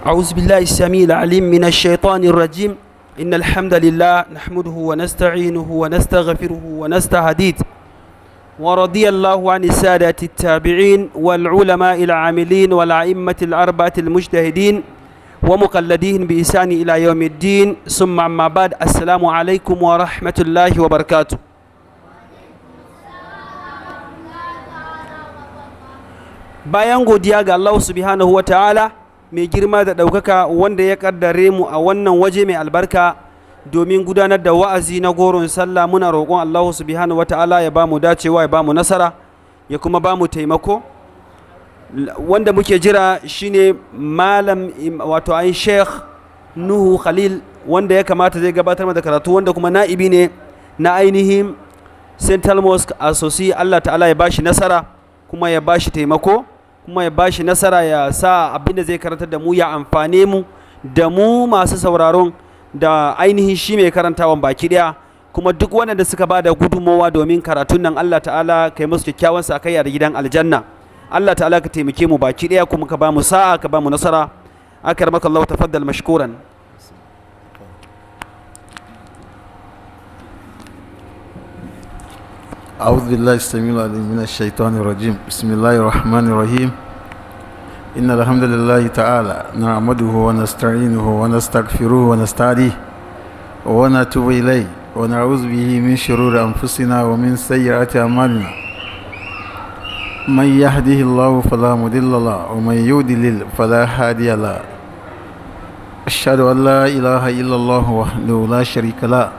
أعوذ بالله السميع العليم من الشيطان الرجيم. إن الحمد لله نحمده ونستعينه ونستغفره ونستهديه. ورضي الله عن السادة التابعين والعلماء العاملين والأئمة الأربعة المجتهدين ومقلدين بإحسان إلى يوم الدين، ثم أما بعد، السلام عليكم ورحمة الله وبركاته. Bayan godiya ga Allah subhanahu wa ta'ala mai girma da ɗaukaka, wanda ya ƙaddare mu a wannan waje mai albarka domin gudanar da wa'azi na goron sallah, muna roƙon Allah subhanahu wa ta'ala ya ba mu dacewa, ya ba mu nasara, ya kuma ba mu taimako. Wanda muke jira shine Malam, wato ai Sheikh Nuhu Khalil, wanda ya kamata zai gabatar da karatu, wanda kuma na'ibi ne na ainihin Central Mosque a Sosi. Allah ta'ala ya bashi nasara, kuma ya bashi taimako, kuma ya bashi nasara, ya sa abin da zai karantar da mu ya amfane mu, da mu masu sauraron, da ainihin shi mai karantawan baki daya, kuma duk waɗanda suka ba da gudunmowa domin karatun nan, Allah ta'ala kai musu kyakkyawan sakayya da gidan aljanna. Allah ta'ala ka taimake mu baki daya, kuma ka ba mu sa'a, ka ba mu nasara. Akramaka Allah, tafaddal mashkuran. أعوذ بالله السميع العليم من الشيطان الرجيم. بسم الله الرحمن الرحيم. إن الحمد لله تعالى نعمده ونستعينه ونستغفره ونستهديه ونتوب إليه، ونعوذ به من شرور أنفسنا ومن سيئات أعمالنا. من يهده الله فلا مضل له، ومن يضلل فلا هادي له. أشهد أن لا إله إلا الله وحده لا شريك له،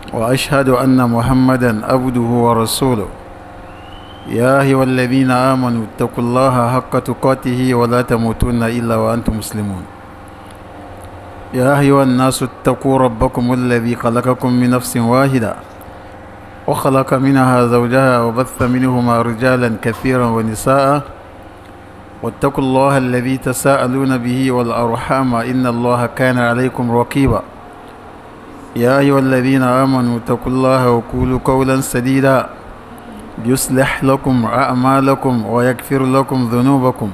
وأشهد أن محمدا عبده ورسوله. يا أيها الذين آمنوا اتقوا الله حق تقاته ولا تموتن إلا وأنتم مسلمون. يا أيها الناس اتقوا ربكم الذي خلقكم من نفس واحدة، وخلق منها زوجها، وبث منهما رجالا كثيرا ونساء، واتقوا الله الذي تساءلون به والأرحام، إن الله كان عليكم رقيبا. يا أيها الذين آمنوا اتقوا الله وقولوا قولا سديدا، يصلح لكم أعمالكم ويغفر لكم ذنوبكم،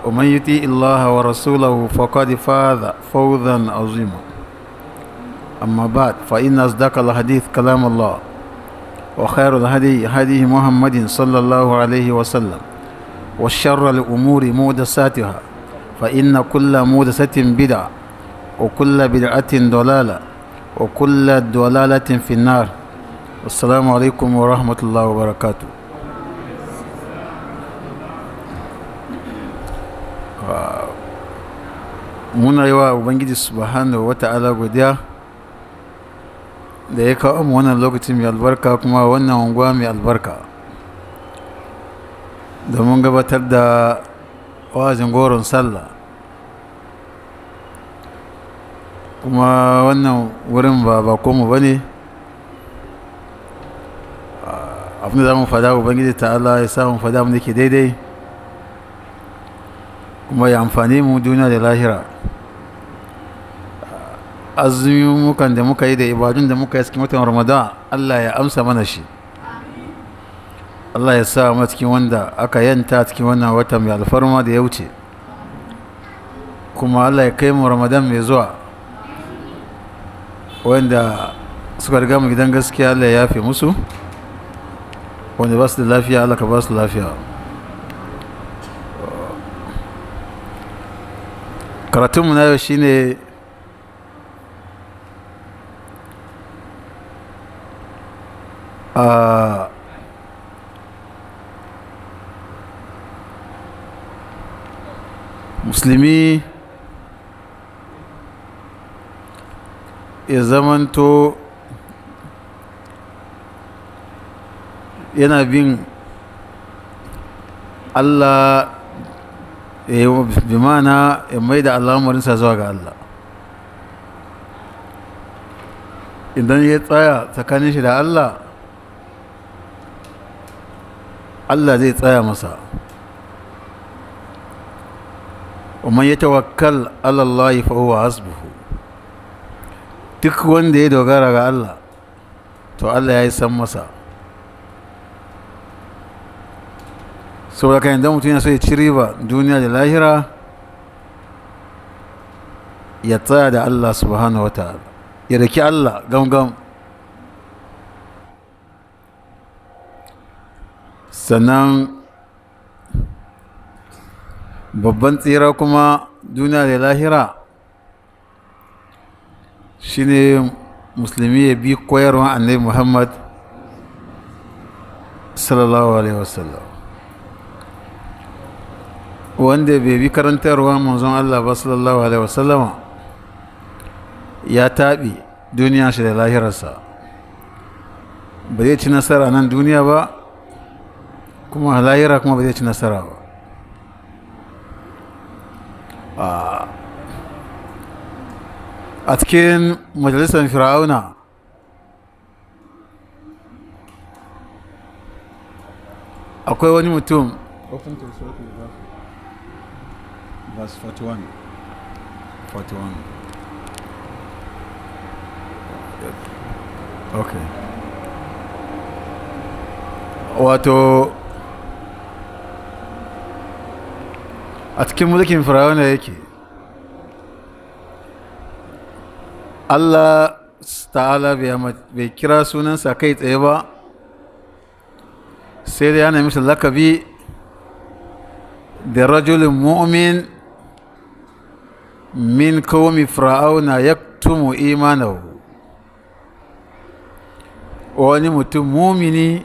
ومن يطيع الله ورسوله فقد فاز فوزا عظيما. أما بعد، فإن أصدق الحديث كلام الله، وخير الهدي هدي محمد صلى الله عليه وسلم، وشر الأمور محدثاتها، فإن كل محدثة بدعة، وكل بدعة ضلالة، وكل ضلالة في النار. السلام عليكم ورحمة الله وبركاته. Muna yi wa Ubangiji subhanahu wa ta'ala godiya da ya kawo mu wannan lokaci mai albarka, kuma wannan unguwa mai albarka, domin gabatar da wa'azin goron sallah. Kuma wannan wurin ba bakonmu ba ne. Abin da za mu fada, Ubangiji ta'ala ya sa mu fada mu ke daidai, kuma ya amfani mu duniya da lahira. Azumukan da muka yi da ibadun da muka yi cikin watan Ramadan, Allah ya amsa mana shi. Allah ya sa mu cikin wanda aka yanta cikin wannan wata mai alfarma da ya wuce, kuma Allah ya kai mu Ramadan mai zuwa. Wanda suka riga mu gidan gaskiya, Allah ya yafe musu. Wanda ba su da lafiya, Allah ka ba su lafiya. Karatunmu na yau shine a musulmi ya zamanto yana bin Allah, bi ma'ana ya mai da al'amarinsa zuwa ga Allah. Idan ya tsaya tsakanin shi da Allah, Allah zai tsaya masa. ومن يتوكل على الله فهو حسبه. Duk wanda ya dogara ga Allah, to Allah ya yi san masa. Saboda kan idan mutum yana so ya ci riba duniya da lahira, Ya tsaya da Allah subhanahu wa ta'ala, ya riki Allah gamgam. Sannan babban tsira kuma duniya da lahira shine musulmi ya bi koyarwa Annabi Muhammad sallallahu alaihi wasallam. Wanda bai bi karantarwa manzon Allah ba sallallahu alaihi wasallam, ya taɓi duniya shi da lahirarsa. Ba zai ci nasara nan duniya ba, kuma lahira kuma ba zai ci nasara ba. A cikin majalisar Fir'auna, akwai wani mutum. Open to verse 41. 41. Okay. Wato a cikin mulkin Fir'auna yake. Allah ta'ala bai kira sunansa kai tsaye ba, sai dai ana masa lakabi da rajulun mu'min min qaumi Fir'auna yaktumu imanahu. Wani mutum mumini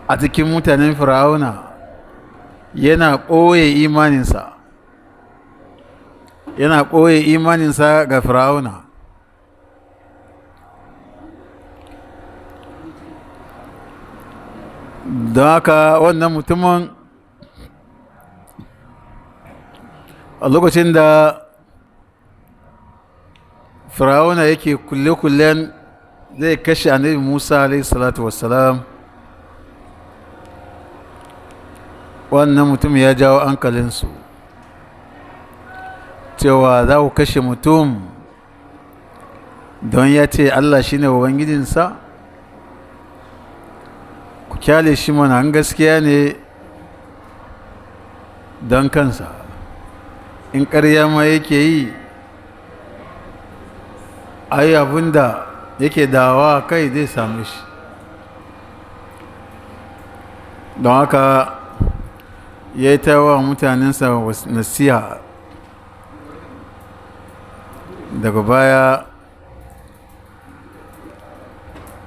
a cikin mutanen Fir'auna yana ɓoye imaninsa, yana ɓoye imaninsa ga Fir'auna. Don haka wannan mutumin, a lokacin da Fir'auna yake kulle-kullen zai kashe Annabi Musa alaihi salatu wassalam, wannan mutum ya jawo hankalinsu cewa za ku kashe mutum don ya ce Allah shine ubangijinsa? Ku kyale shi mana, an gaskiya ne don kansa, in ƙarya ma yake yi, ai abinda yake dawa kai zai same shi. Don haka ya yi ta wa mutanensa nasiha. Daga baya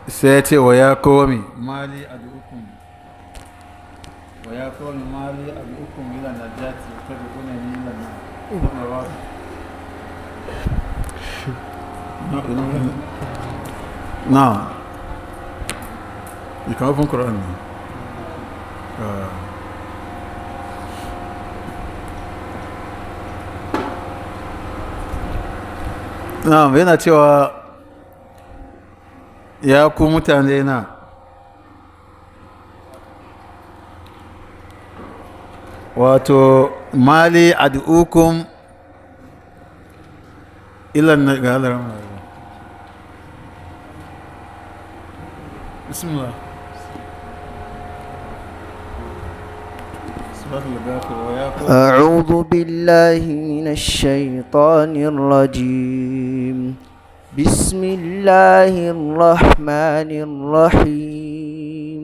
sai ya ce wa ya komi mali ad'ukum wa ya komi mali ad'ukum ila najati tad'unani ila nar. Now you can open Quran now. Na'am, yana cewa ya ku mutane na, wato mali ad'ukum ila ga Allah. Bismillah. أعوذ بالله من الشيطان الرجيم. بسم الله الرحمن الرحيم.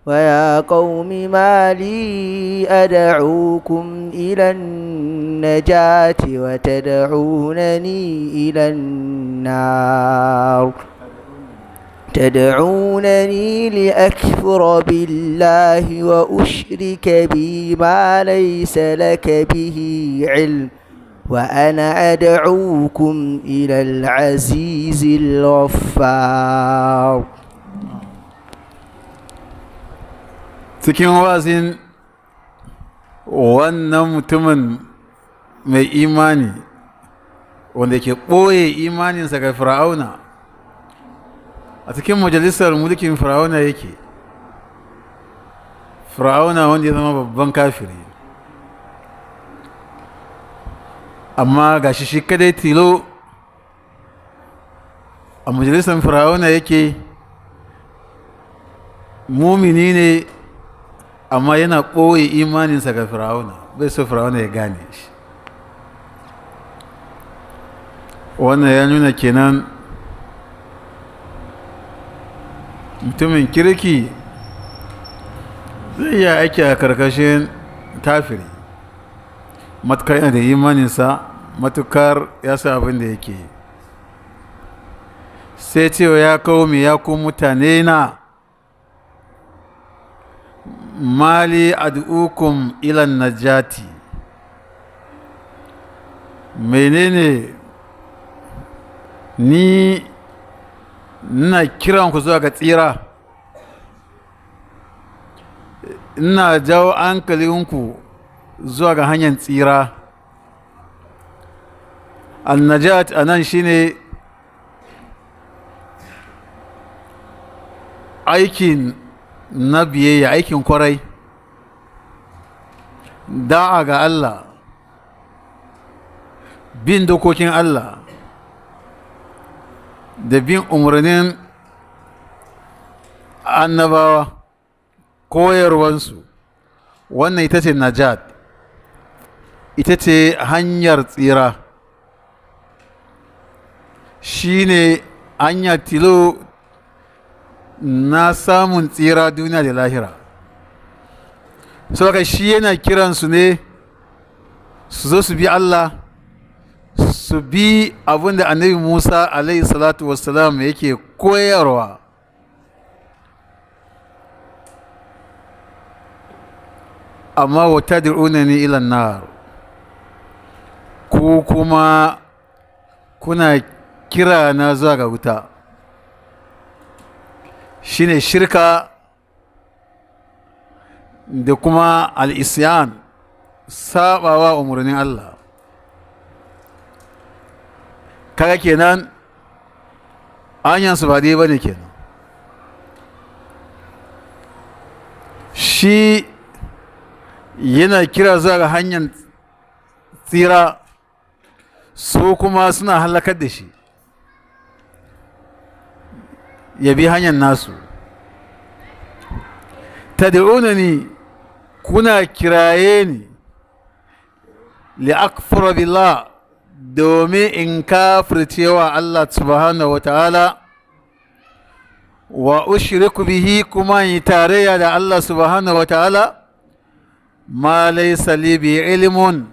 ويا قوم ما لي أدعوكم إلى النجاة وتدعونني إلى النار. تدعونني لأكفر بالله وأشرك بي ما ليس لك به علم وأنا أدعوكم إلى العزيز الغفار. Cikin wa'azin wannan mutumin mai imani wanda ke ɓoye imaninsa ga Fir'auna, a cikin majalisar mulkin Fir'auna yake. Fir'auna wanda ya zama babban kafiri, amma ga shi shi kadai tilo a majalisar Fir'auna yake. Mumini ne, amma yana ɓoye imaninsa ga Fir'auna, bai so Fir'auna ya gane shi. Wannan ya nuna kenan mutumin kirki zai iya aiki a karkashin kafiri, matukar yana da imaninsa, matukar ya sa abin da yake yi. Sai cewa ya kawo ya ku mutane na, mali ad'ukum ilan najati, menene ni ina kiran ku zuwa ga tsira, ina jawo hankalinku zuwa ga hanyar tsira. Annajat a nan shine aikin na biyayya, aikin kwarai, da'a ga Allah, bin dokokin Allah da bin umarnin annabawa, koyarwansu. Wannan ita ce najat, ita ce hanyar tsira, shi ne hanya tilo na samun tsira duniya da lahira. Saboda shi yana kiransu ne su zo su bi Allah, su bi abin da annabi Musa alaihi salatu wassalam yake koyarwa. Amma wa tad'unani ila nar, ku kuma kuna kira na zuwa ga wuta. Shine shirka da kuma al-isyan, sabawa umarnin Allah. Kaga kenan hanyarsu ba dai bane kenan. Shi yana kira zuwa ga hanyar tsira, su kuma suna halakar da shi ya bi hanyar nasu. Tad'unani, kuna kiraye ni, li'akfura billah, domin in kafircewa Allah subhanahu wa ta'ala, wa ushriku bihi, kuma yi tarayya da Allah subhanahu wa ta'ala, ma laysa li bi ilmun,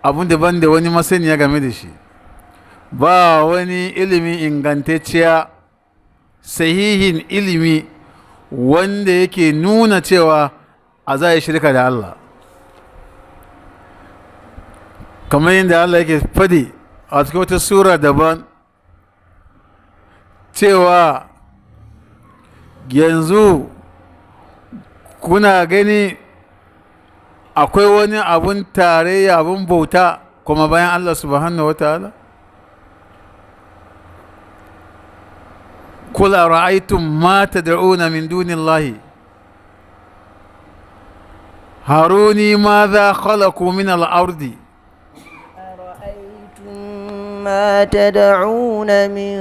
abun da ban da wani masaniya game da shi, ba wani ilimi ingantacciya, sahihin ilimi wanda yake nuna cewa a za a yi shirka da Allah. Kamar yadda Allah yake fadi a cikin wata sura daban cewa yanzu kuna gani akwai wani abun tarayya, abun bauta kuma bayan Allah subhanahu wa ta'ala. Kul ara'aytum ma tad'una min dunillahi haruni madha khalaqu min al-ardi. ما تدعون من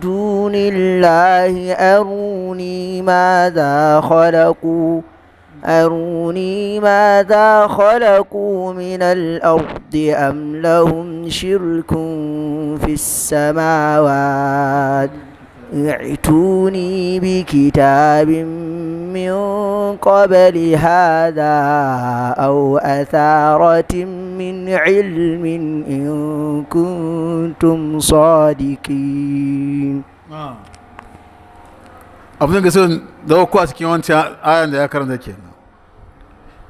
دون الله أروني ماذا خلقوا أروني ماذا خلقوا من الأرض أم لهم شرك في السماوات ائتوني بكتاب من قبل هذا أو أثارة من علم إن كنتم صادقين. Abin da son dauko a cikin wancan ayan da ya karanta kenan,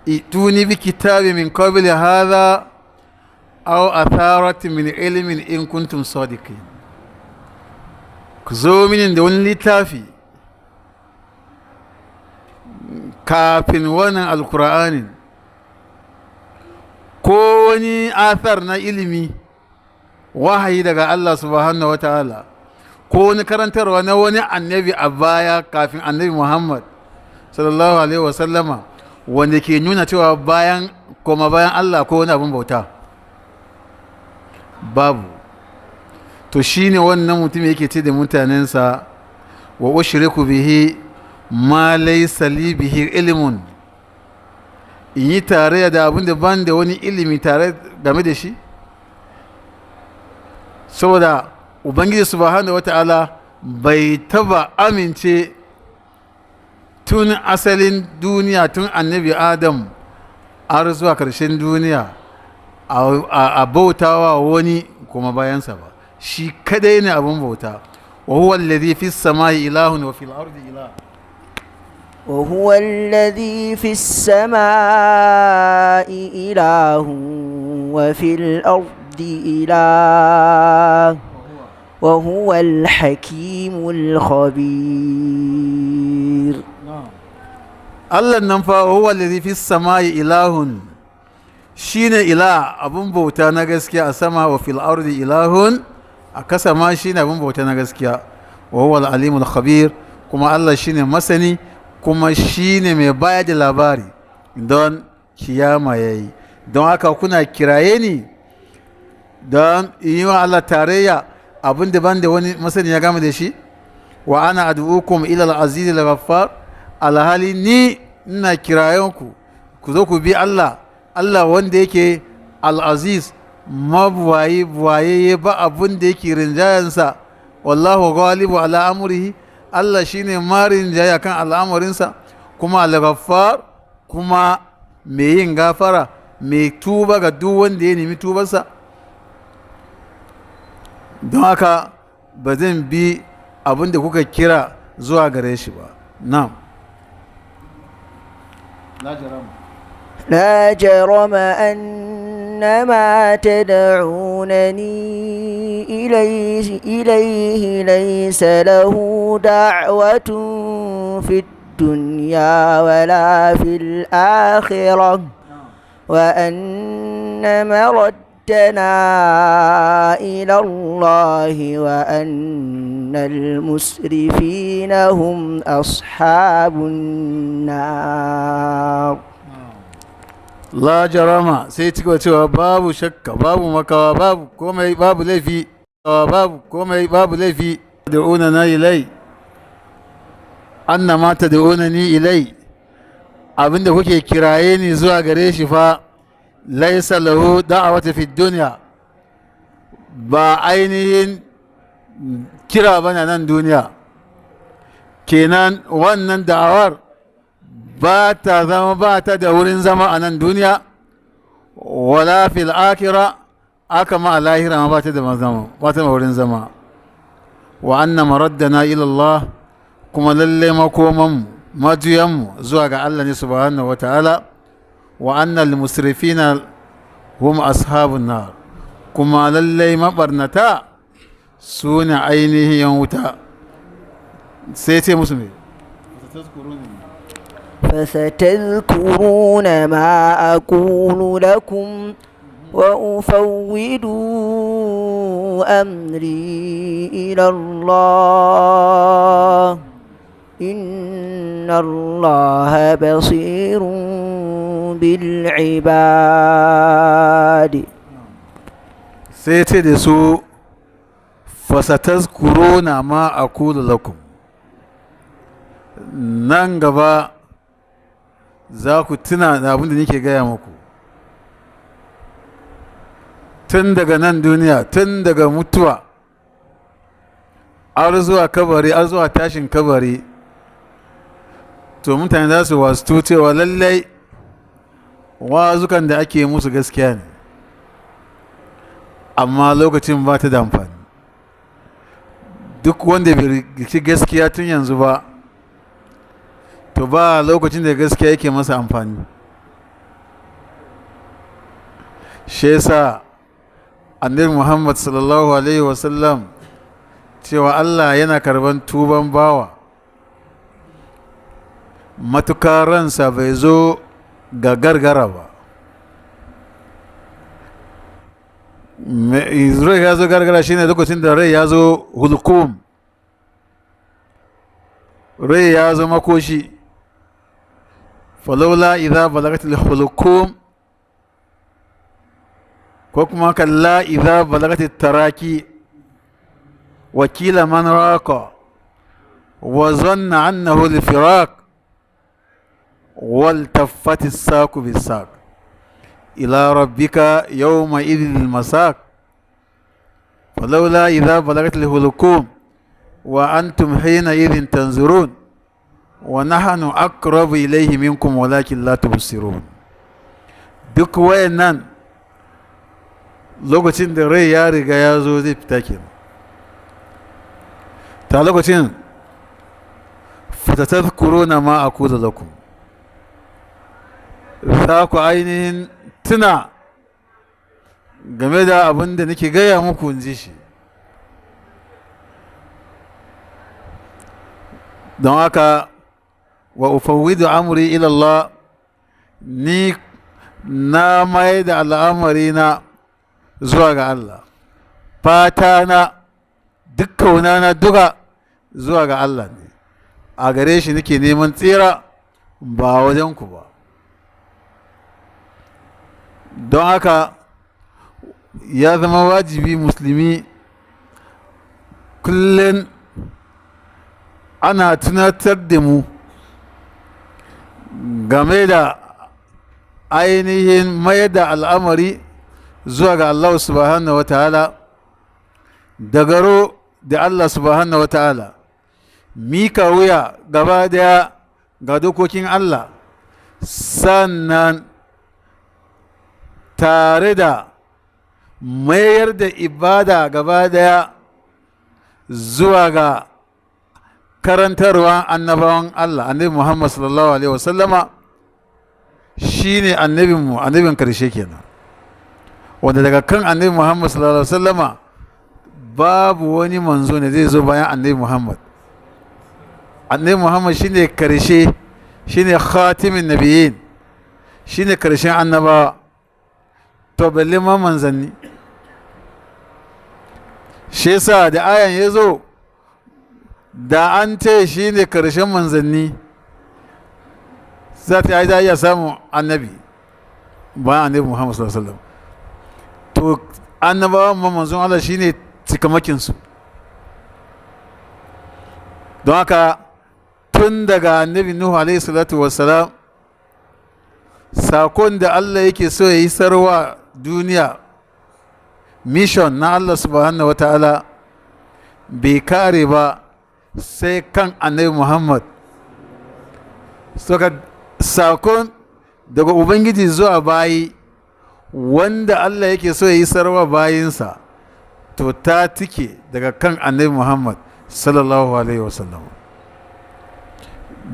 ituni bi kitabi min qabli hadha aw atharatin min ilmin in kuntum sadiqin. Ku zo mini da wani littafi kafin wannan alkur'anin, ko wani athar na ilimi, wahayi daga Allah subhanahu wa ta'ala, ko wani karantarwa na wani annabi a baya kafin annabi Muhammad sallallahu alaihi wasallama, wanda ke nuna cewa bayan koma bayan Allah ko wani abin bauta babu. To shine wannan mutum yake ce da mutanensa, wa ushriku bihi ma laysa li bihi ilmun, in yi tarayya da abin da ban da wani ilimi tare game da shi. Saboda Ubangiji subhanahu wata'ala bai taba amince tun asalin duniya, tun Annabi Adam har zuwa karshen duniya, a bautawa wani kuma bayansa ba. Shi kadai ne abin bauta. Wa huwa alladhi fis samai ilahun wa fil ardi ilah. وهو الذي في السماء إله وفي الأرض إله وهو الحكيم الخبير. Allah nan fa, huwa alladhi fis samai ilahun, shine ilah, abun bauta na gaskiya a sama, wa fil ardi ilahun, a kasa ma shine abun bauta na gaskiya, wa huwa al-alimul khabir, kuma Allah shine masani, kuma shine mai bayar da labari don kiyama yayi. Don haka kuna kiraye ni don yi wa Allah tarayya abin da ban da wani masani ya gama da shi. Wa ana ad'ukum ila al-aziz al-ghaffar, alhali ni ina kirayenku ku zo ku bi Allah, Allah wanda yake al-aziz, mabuwayi, buwayayye, ba abin da yake rinjayensa. Wallahu ghalibu ala amrihi, Allah shine marin jaya kan al'amarinsa, kuma al-ghaffar, kuma mai yin gafara, mai tuba ga duk wanda ya nemi tubarsa. Don haka ba zan bi abin da kuka kira zuwa gare shi ba. Na'am. La jarama. لا جرم أن ما تدعونني إليه ليس له دعوة في الدنيا ولا في الآخرة وأن مردنا إلى الله وأن المسرفين هم أصحاب النار. La jarama, sai ci gaba cewa babu shakka, babu makawa, babu komai, babu laifi, babu komai, babu laifi. Da'una ilai, anna ma tad'unani ilai, abinda kuke kiraye ni zuwa gare shi fa, laisa lahu da'awatu fi dunya, ba ainihin kira bane nan duniya. Kenan wannan da'awar ba ta zama, ba ta da wurin zama a nan duniya, wala fil akhirah, aka ma a lahira ma ba ta da zama, ba ta da wurin zama. Wa anna maraddana ila Allah, kuma lalle makoman majuyanmu zuwa ga Allah ne subhanahu wa ta'ala. Wa anna musrifina hum ashabun nar, kuma lalle mabarnata su ne ainihin yan wuta. Sai ce musu me? فستذكرون ما أقول لكم وأفوض أمري إلى الله إن الله بصير بالعباد. Sai ce da su: fasatazkuruna ma aqulu lakum, nan gaba za ku tuna da abin da nake gaya muku. Tun daga nan duniya, tun daga mutuwa har zuwa kabari, har zuwa tashin kabari, to mutane za su wasu cewa lallai wazukan da ake musu gaskiya ne, amma lokacin ba ta da amfani. Duk wanda bai rikici gaskiya tun yanzu ba, to ba lokacin da gaskiya yake masa amfani. Shi yasa Annabi Muhammad sallallahu alaihi wasallam cewa Allah yana karban tuban bawa matuka ransa bai zo ga gargara ba. Rai ya zo gargara shine lokacin da rai ya zo hulkum, rai ya zo makoshi. Falaula idza balagat al-hulkum, ko kuma kalla idza balagat taraki, wakila man raqa, wa zanna annahu al-firaq, wal taffat as-saqu bis-saq, ila rabbika yawma idhil masaq. Falaula idza balagat al-hulqum wa antum hina idhin tanzurun wa nahnu aqrabu ilayhi minkum walakin la tubsirun. Duk wayannan lokacin da rai ya riga ya zo zai fita kenan. Ta lokacin fatatadhkuruna ma aqulu lakum, za ku ainihin tuna game da abin da nake gaya muku, in ji shi. Don haka wa ufawwidu amri ila Allah, ni na mai da al'amari na zuwa ga Allah, fata na duk kauna na duka zuwa ga Allah ne, a gare shi nake neman tsira ba wajen ku ba. Don haka ya zama wajibi musulmi kullum ana tunatar da mu game da ainihin mayar da al'amari zuwa ga Allah subhanahu wa ta'ala, dagaro da Allah subhanahu wa ta'ala, mika wuya gaba daya ga dokokin Allah, sannan tare da mayar da ibada gaba daya zuwa ga karantarwa annabawan Allah. Annabi Muhammad sallallahu alaihi wasallama shine annabinmu, annabin karshe kenan, wanda daga kan annabi Muhammad sallallahu alaihi wasallama babu wani manzo ne zai zo bayan annabi Muhammad. Annabi Muhammad shine karshe, shine khatimin nabiyyin, shine karshen annabawa, to balle ma manzanni. Shi yasa da ayan ya zo, da an ce shi ne karshen manzanni, za ta yi iya samun annabi bayan annabi Muhammad sallallahu alaihi wasallam. To annabawan ma manzon Allah shine cikamakinsu. Don haka tun daga annabi Nuhu alaihi salatu wassalam, sakon da Allah yake so ya yi sarwa duniya, mission na Allah subhanahu wa ta'ala bai kare ba sai kan annabi Muhammad. Suka sakon daga Ubangiji zuwa bayi wanda Allah yake so ya yi sarwa bayinsa, to ta tike daga kan annabi Muhammad sallallahu alaihi wasallam.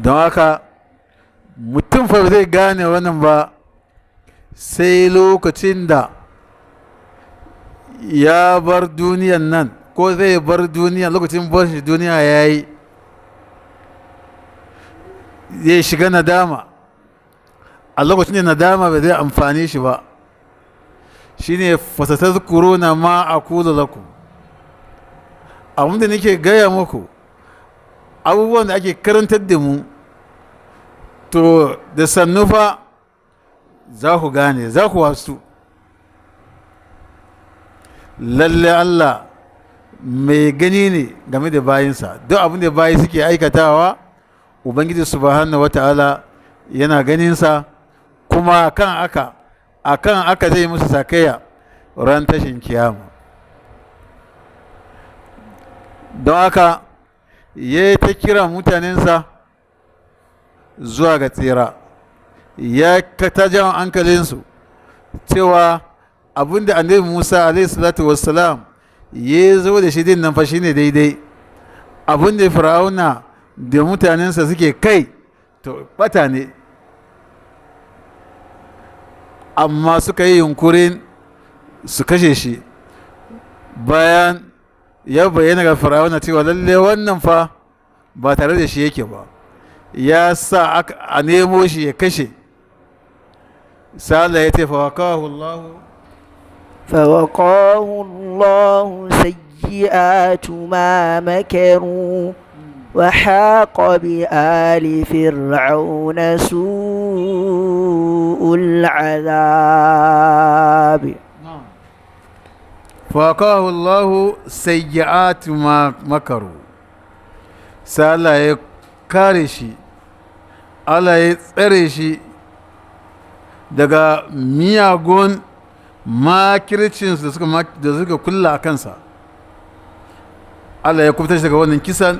Don haka mutum fa zai gane wannan ba sai lokacin da ya bar duniyan nan, ko zai bar duniya, lokacin bar shi duniya ya yi, zai shiga nadama. A lokacin da nadama ba zai amfani shi ba, shine fasatadhkuruna ma aqulu lakum, abinda nake gaya muku, abubuwan da ake karantar da mu, to da sannu fa za ku gane, za ku wasu. Lalle Allah mai gani ne game da bayinsa, duk abin da bayi suke aikatawa Ubangiji subhanahu wata'ala yana ganinsa, kuma kan aka akan aka zai musu sakayya ran tashin kiyama. Don haka ya ta kira mutanensa zuwa ga tsira, ya ta jan hankalinsu cewa abinda annabi Musa alaihi salatu wassalam ya zo da shi din nan fa shine daidai, abinda Fir'auna da mutanensa suke kai to bata ne. Amma suka yi yunkurin su kashe shi bayan ya bayyana ga Fir'auna cewa lalle wannan fa ba tare da shi yake ba, ya sa a nemo shi ya kashe. Sai ya ce fawaqahu Allah فوقاه الله سيئات ما مكروا وحاق بآل فرعون سوء العذاب. فوقاه الله سيئات ما مكروا, sai Allah ya kare shi, Allah ya tsare shi daga miyagun makircinsu da suka kulla a kansa. Allah ya kubutar shi daga wannan kisan,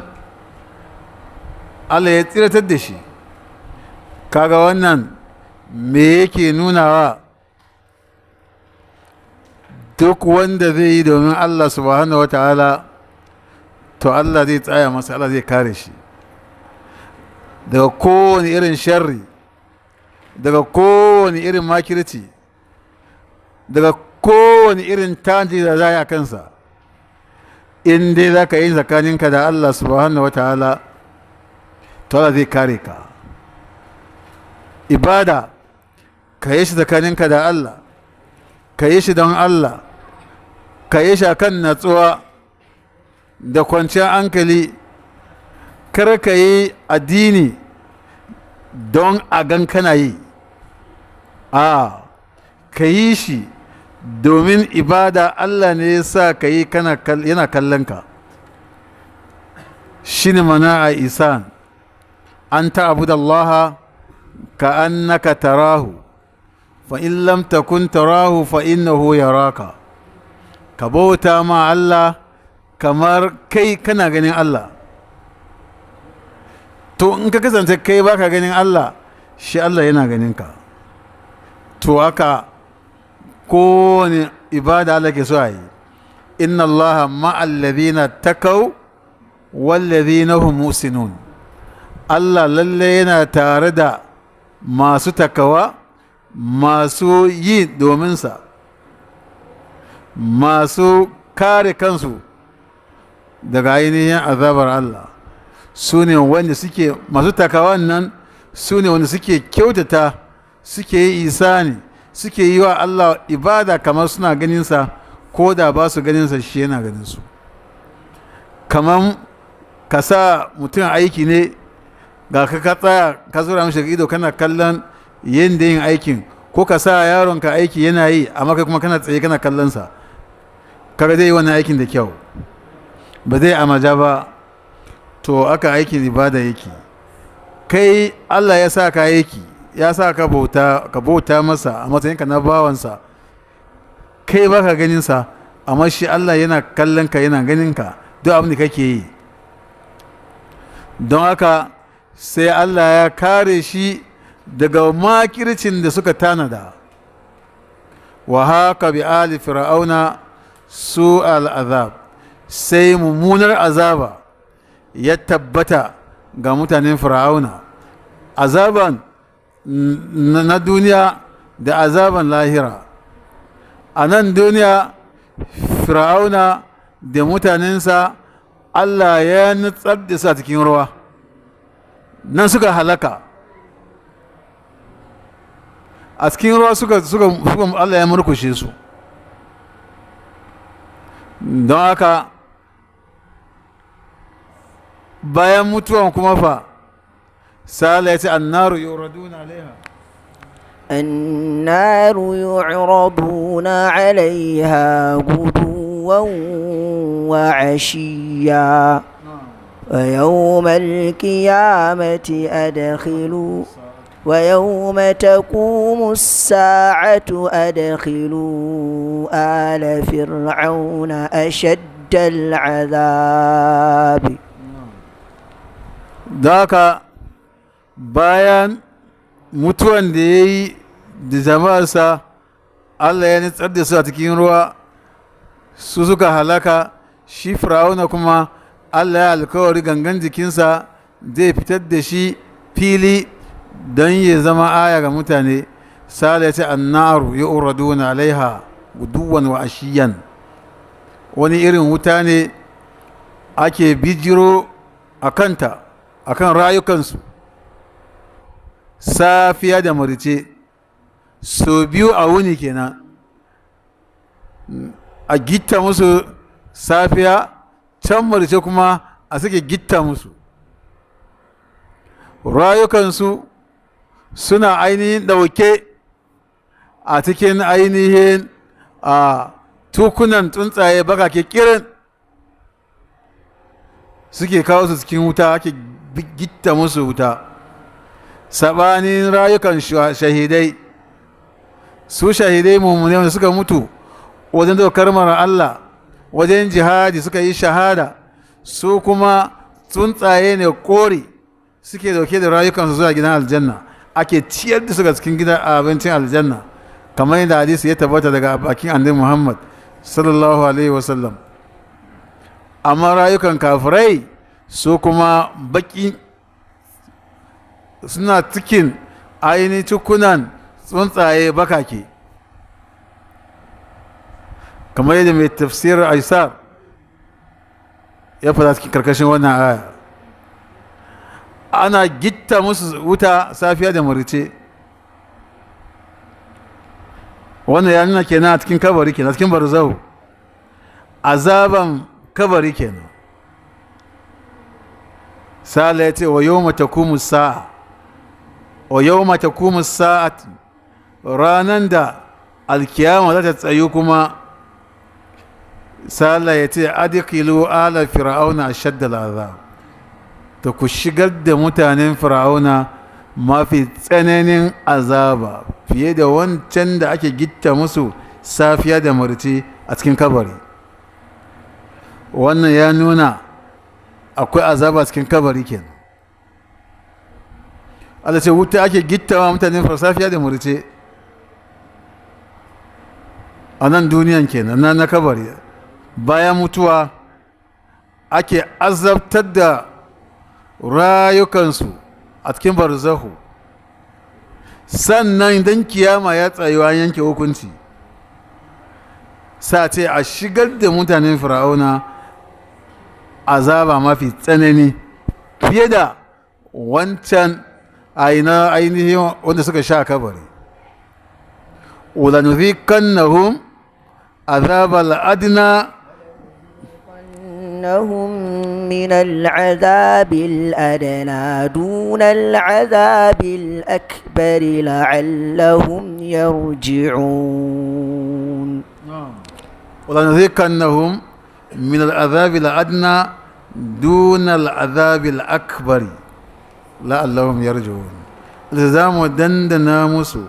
Allah ya tsiratar da shi. Kaga wannan me yake nunawa? Duk wanda zai yi domin Allah subhanahu wata'ala, to Allah zai tsaya masa, Allah zai kare shi daga kowane irin sharri, daga kowane irin makirci, daga kowane irin tanji da za a kansa. In dai za ka yi tsakaninka da Allah subhanahu wata'ala, to Allah zai kare ka. Ibada ka yi shi tsakaninka da Allah, ka yi shi don Allah, ka yi shi a kan natsuwa da kwanciyar hankali. Kar ka yi addini don a gan kana yi, a ka yi shi domin ibada Allah ne ya sa ka yi, yana kallon ka. Shi ne mana a isan an ta'budallaha ka annaka tarahu fa in lam takun tarahu fa innahu yaraka. Ka bauta ma Allah kamar kai kana ganin Allah. To in ka kasance kai baka ganin Allah, shi Allah yana ganin ka. To haka kowane ibada Allah ke so a yi. Inna Allah ma'al ladina takaw wal ladina hum muhsinun. Allah lalle yana tare da masu takawa, masu yi dominsa, masu kare kansu daga ainihin azabar Allah. Su ne wanda suke masu takawan nan, su ne wanda suke kyautata, suke yi isani, suke yi wa Allah ibada kamar suna ganinsa, ko da ba su ganinsa shi yana ganinsu. Kamar ka sa mutum aiki ne, ga ka ka tsaya ka zura mishi ido kana kallon yadda yin aikin, ko ka sa yaronka aiki yana yi amma kai kuma kana tsaye kana kallon sa, kaga zai yi wannan aikin da kyau, ba zai amaja ba. To aka aikin ibada yake. Kai Allah ya sa ka aiki, ya sa ka bauta, ka bauta masa a matsayinka na bawansa. Kai baka ganin sa, amma shi Allah yana kallon ka, yana ganin ka duk abin da kake yi. Don haka sai Allah ya kare shi daga makircin da suka tanada. Wa haka bi ali fir'auna su al'azab, sai mummunar azaba ya tabbata ga mutanen fir'auna, azaban na duniya da azaban lahira. A nan duniya fir'auna da mutanensa Allah ya nutsar da su a cikin ruwa, nan suka halaka a cikin ruwa, suka Allah ya murkushe su. Don haka bayan mutuwan kuma fa sala ya ce annaru yuraduna alaiha. النار يعرضون عليها غدوا وعشيا ويوم القيامة أدخلوا ويوم تقوم الساعة أدخلوا آل فرعون أشد العذاب. Da haka bayan mutuwan da ya yi da jama'arsa, Allah ya nutsar da su a cikin ruwa, su suka halaka. Shi fir'auna kuma Allah ya alkawari gangan jikinsa zai fitar da shi fili don ya zama aya ga mutane. Sala ya ce annaru yu'raduna alaiha guduwan wa ashiyan. Wani irin wuta ne ake bijiro a kanta, a kan rayukansu, safiya da marice, so biyu a wuni kenan. A gitta musu safiya, can marice kuma a suke gitta musu. Rayukansu suna ainihin ɗauke a cikin ainihin a tukunan tsuntsaye bakake kirin, suke kawo su cikin wuta, ake gitta musu wuta. Saɓanin rayukan shahidai, su shahidai mummune wanda suka mutu wajen daukar mara Allah, wajen jihadi suka yi shahada, su kuma tsuntsaye ne kore suke dauke da rayukansu zuwa gidan aljanna, ake ciyar da su ga cikin gidan abincin aljanna, kamar yadda hadisi ya tabbata daga bakin annabi Muhammad sallallahu alaihi wasallam. Amma rayukan kafirai su kuma baki suna cikin ainihin cikunan tsuntsaye bakake, kamar yadda mai tafsirar Aisar ya fada cikin karkashin wannan aya. Ana gitta musu wuta safiya da marice. Wannan ya nuna kenan a cikin kabari kenan, cikin barzahu, azaban kabari kenan. Sala ya ce wa yawma taqumu sa'a, wa yawma taqumu sa'at, ranan da alkiyama za ta tsayu kuma. Sala ya ce adkhilu ala fir'auna ashadda al'azab, ta ku shigar da mutanen fir'auna mafi tsananin azaba fiye da wancan da ake gitta musu safiya da marci a cikin kabari. Wannan ya nuna akwai azaba cikin kabari kenan. Allah ce wuta ake gittawa mutanen safiya da murce a nan duniyan kenan na kabari. Bayan mutuwa ake azabtar da rayukansu a cikin barzahu. Sannan idan kiyama ya tsayu an yanke hukunci, sa ce a shigar da mutanen fir'auna azaba mafi tsanani fiye da wancan aina ainihin wanda suka sha kabari. Ulanuziqannahum azabal adna إنهم من العذاب الأدنى دون العذاب الأكبر لعلهم يرجعون. ولنذيقنهم من العذاب الأدنى دون العذاب الأكبر لعلهم يرجعون. Za mu dandana musu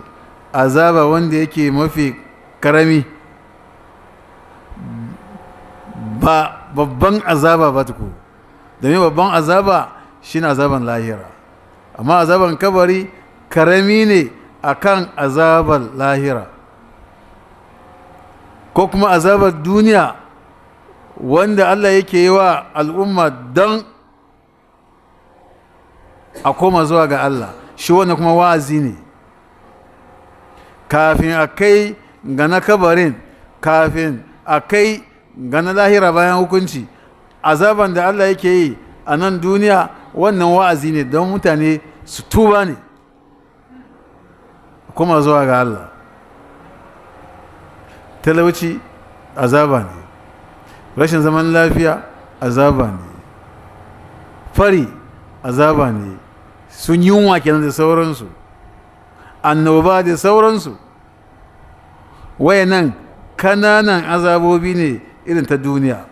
azaba wanda yake mafi karami, ba babban azaba ba tuku, domin babban azaba shine azaban lahira, amma azaban kabari karami ne akan azaban lahira ko kuma azabar duniya wanda Allah yake yi wa al'umma don a koma zuwa ga Allah. Shi wannan kuma wa'azi ne kafin a kai ga na kabarin, kafin a kai ga na lahira bayan hukunci. Azaban da Allah yake yi a nan duniya wannan wa'azi ne don mutane su tuba ne kuma zuwa ga Allah. Talauci azaba ne, rashin zaman lafiya azaba ne, fari azaba ne, sun yunwa kenan da sauransu, annoba da sauransu. Wayannan kananan azabobi ne irin ta duniya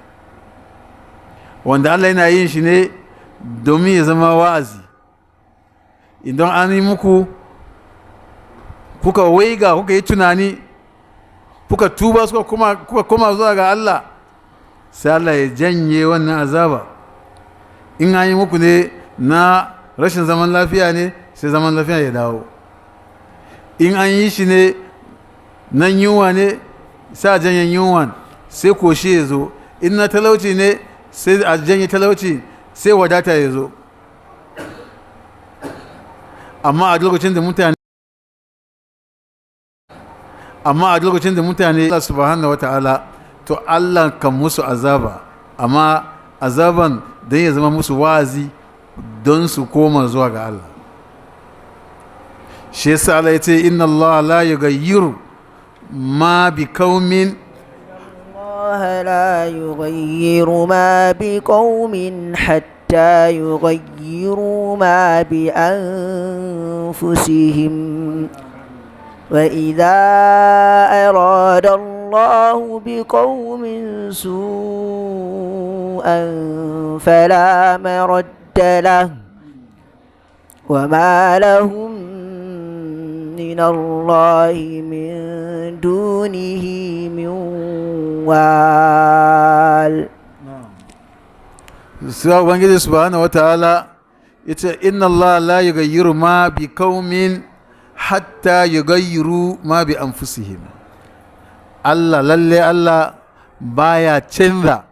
wanda Allah yana yin shi ne domin ya zama wa'azi. Idan an yi muku kuka waiga, kuka yi tunani, kuka tuba, kuka koma zuwa ga Allah, sai Allah ya janye wannan azaba. In an yi muku ne na rashin zaman lafiya ne, sai zaman lafiya ya dawo. In an yi shi ne nan yunwa ne, sai a janye yunwan, sai koshi ya zo. In na talauci ne, sai a janye talauci, sai wadata ya zo. Amma a lokacin da mutane Allah subhanahu wata'ala, to Allah kan musu azaba, amma azaban don ya zama musu wa'azi don su koma zuwa ga Allah. Shi yasa Allah ya ce inna Allah la yughayyiru ma bi qaumin الله لا يغير ما بقوم حتى يغيروا ما بأنفسهم وإذا أراد الله بقوم سوءا فلا مرد له وما لهم من الله من دونه من وال. Sai Ubangiji subhanahu wataala yace inna Allah la yughayyiru ma bi qaumin hatta yughayyiru ma bi anfusihim. Allah lalle Allah baya canza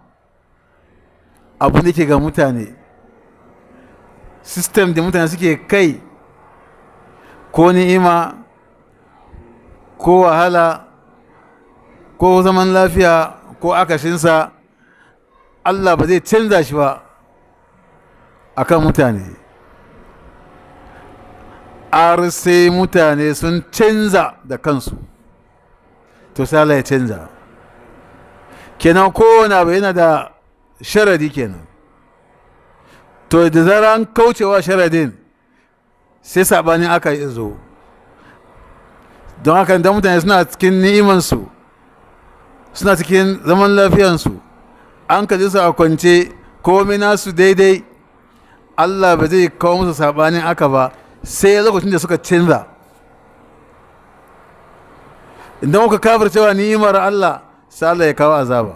abu da ke ga mutane, system da mutane suke kai, ko ni'ima ko wahala ko zaman lafiya ko akashinsa, Allah ba zai canza shi ba akan mutane har sai mutane sun canza da kansu. To sai Allah ya canza. Kenan kowane abu yana da sharadi kenan. To da zarar an kaucewa sharadin, sai sabanin aka yi zo. Don haka idan mutane suna cikin ni'imansu, suna cikin zaman lafiyansu, an kaji su a kwance, komai nasu daidai, Allah ba zai kawo musu sabanin aka ba sai lokacin da suka canza. Idan muka kafircewa ni'imar Allah, sai Allah ya kawo azaba,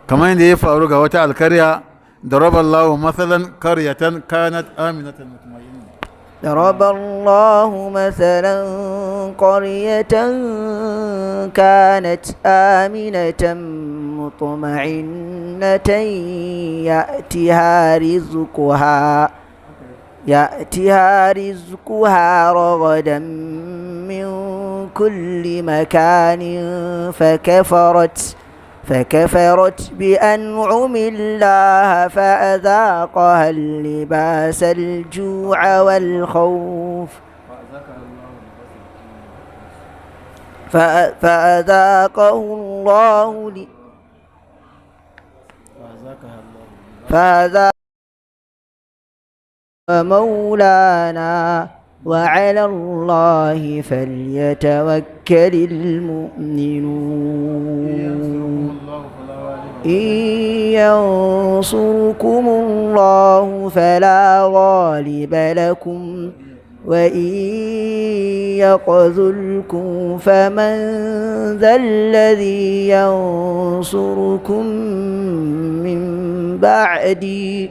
kamar yadda ya faru ga wata alkarya da raballahu mathalan qaryatan kanat aminatan mutma'inna. ضرب الله مثلا قرية كانت آمنة مطمئنة يأتيها رزقها رغدا من كل مكان فكفرت بأنعم الله فأذاقها اللباس الجوع والخوف فأذاقه الله فأذاق مولانا وعلى الله فليتوكل المؤمنون. إن ينصركم الله فلا غالب لكم وإن يخذلكم فمن ذا الذي ينصركم من بعدي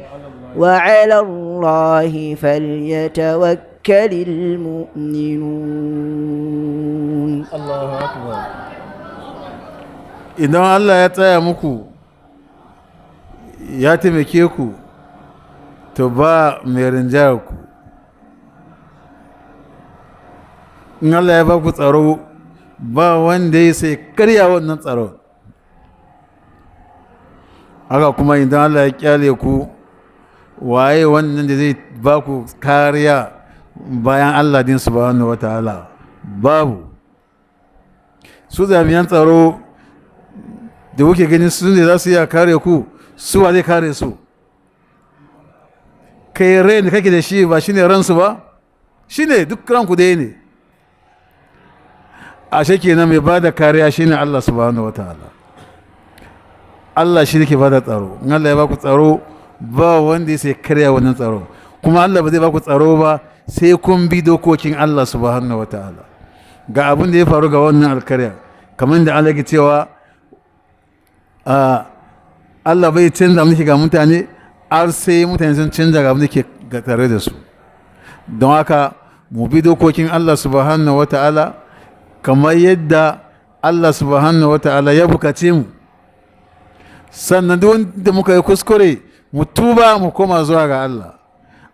وعلى الله فليتوكل المؤمنون. Allahu akbar. Idan Allah ya tsaya muku, ya taimake ku, to ba mai rinjayar ku. In Allah ya ba ku tsaro, ba wanda ya sai karya wannan tsaron. Haka kuma idan Allah ya kyale ku, waye wannan da zai ba ku kariya bayan Allah din subhanahu wataala? Babu. Su jami'an tsaro da kuke ganin su ne za su iya kare ku, su wa zai kare su? Kai rai da kake da shi ba shine ransu ba, shine duk ranku dai ne. Ashe kenan mai bada kariya shine Allah subhanahu wataala. Allah shi ne ke bada tsaro. In Allah ya baku tsaro, ba wanda ya sai karya wannan tsaro. Kuma Allah ba zai baku tsaro ba sai kun bi dokokin Allah subhanahu wataala. Ga abin da ya faru ga wannan alkarya, kamar da Allah ke cewa Allah bai canza mulki ga mutane har sai mutane sun canza ga abin da ke tare da su. Don haka mu bi dokokin Allah subhanahu wataala kamar yadda Allah subhanahu wataala ya bukace mu. Sannan duk wanda muka yi kuskure, mu tuba, mu koma zuwa ga Allah.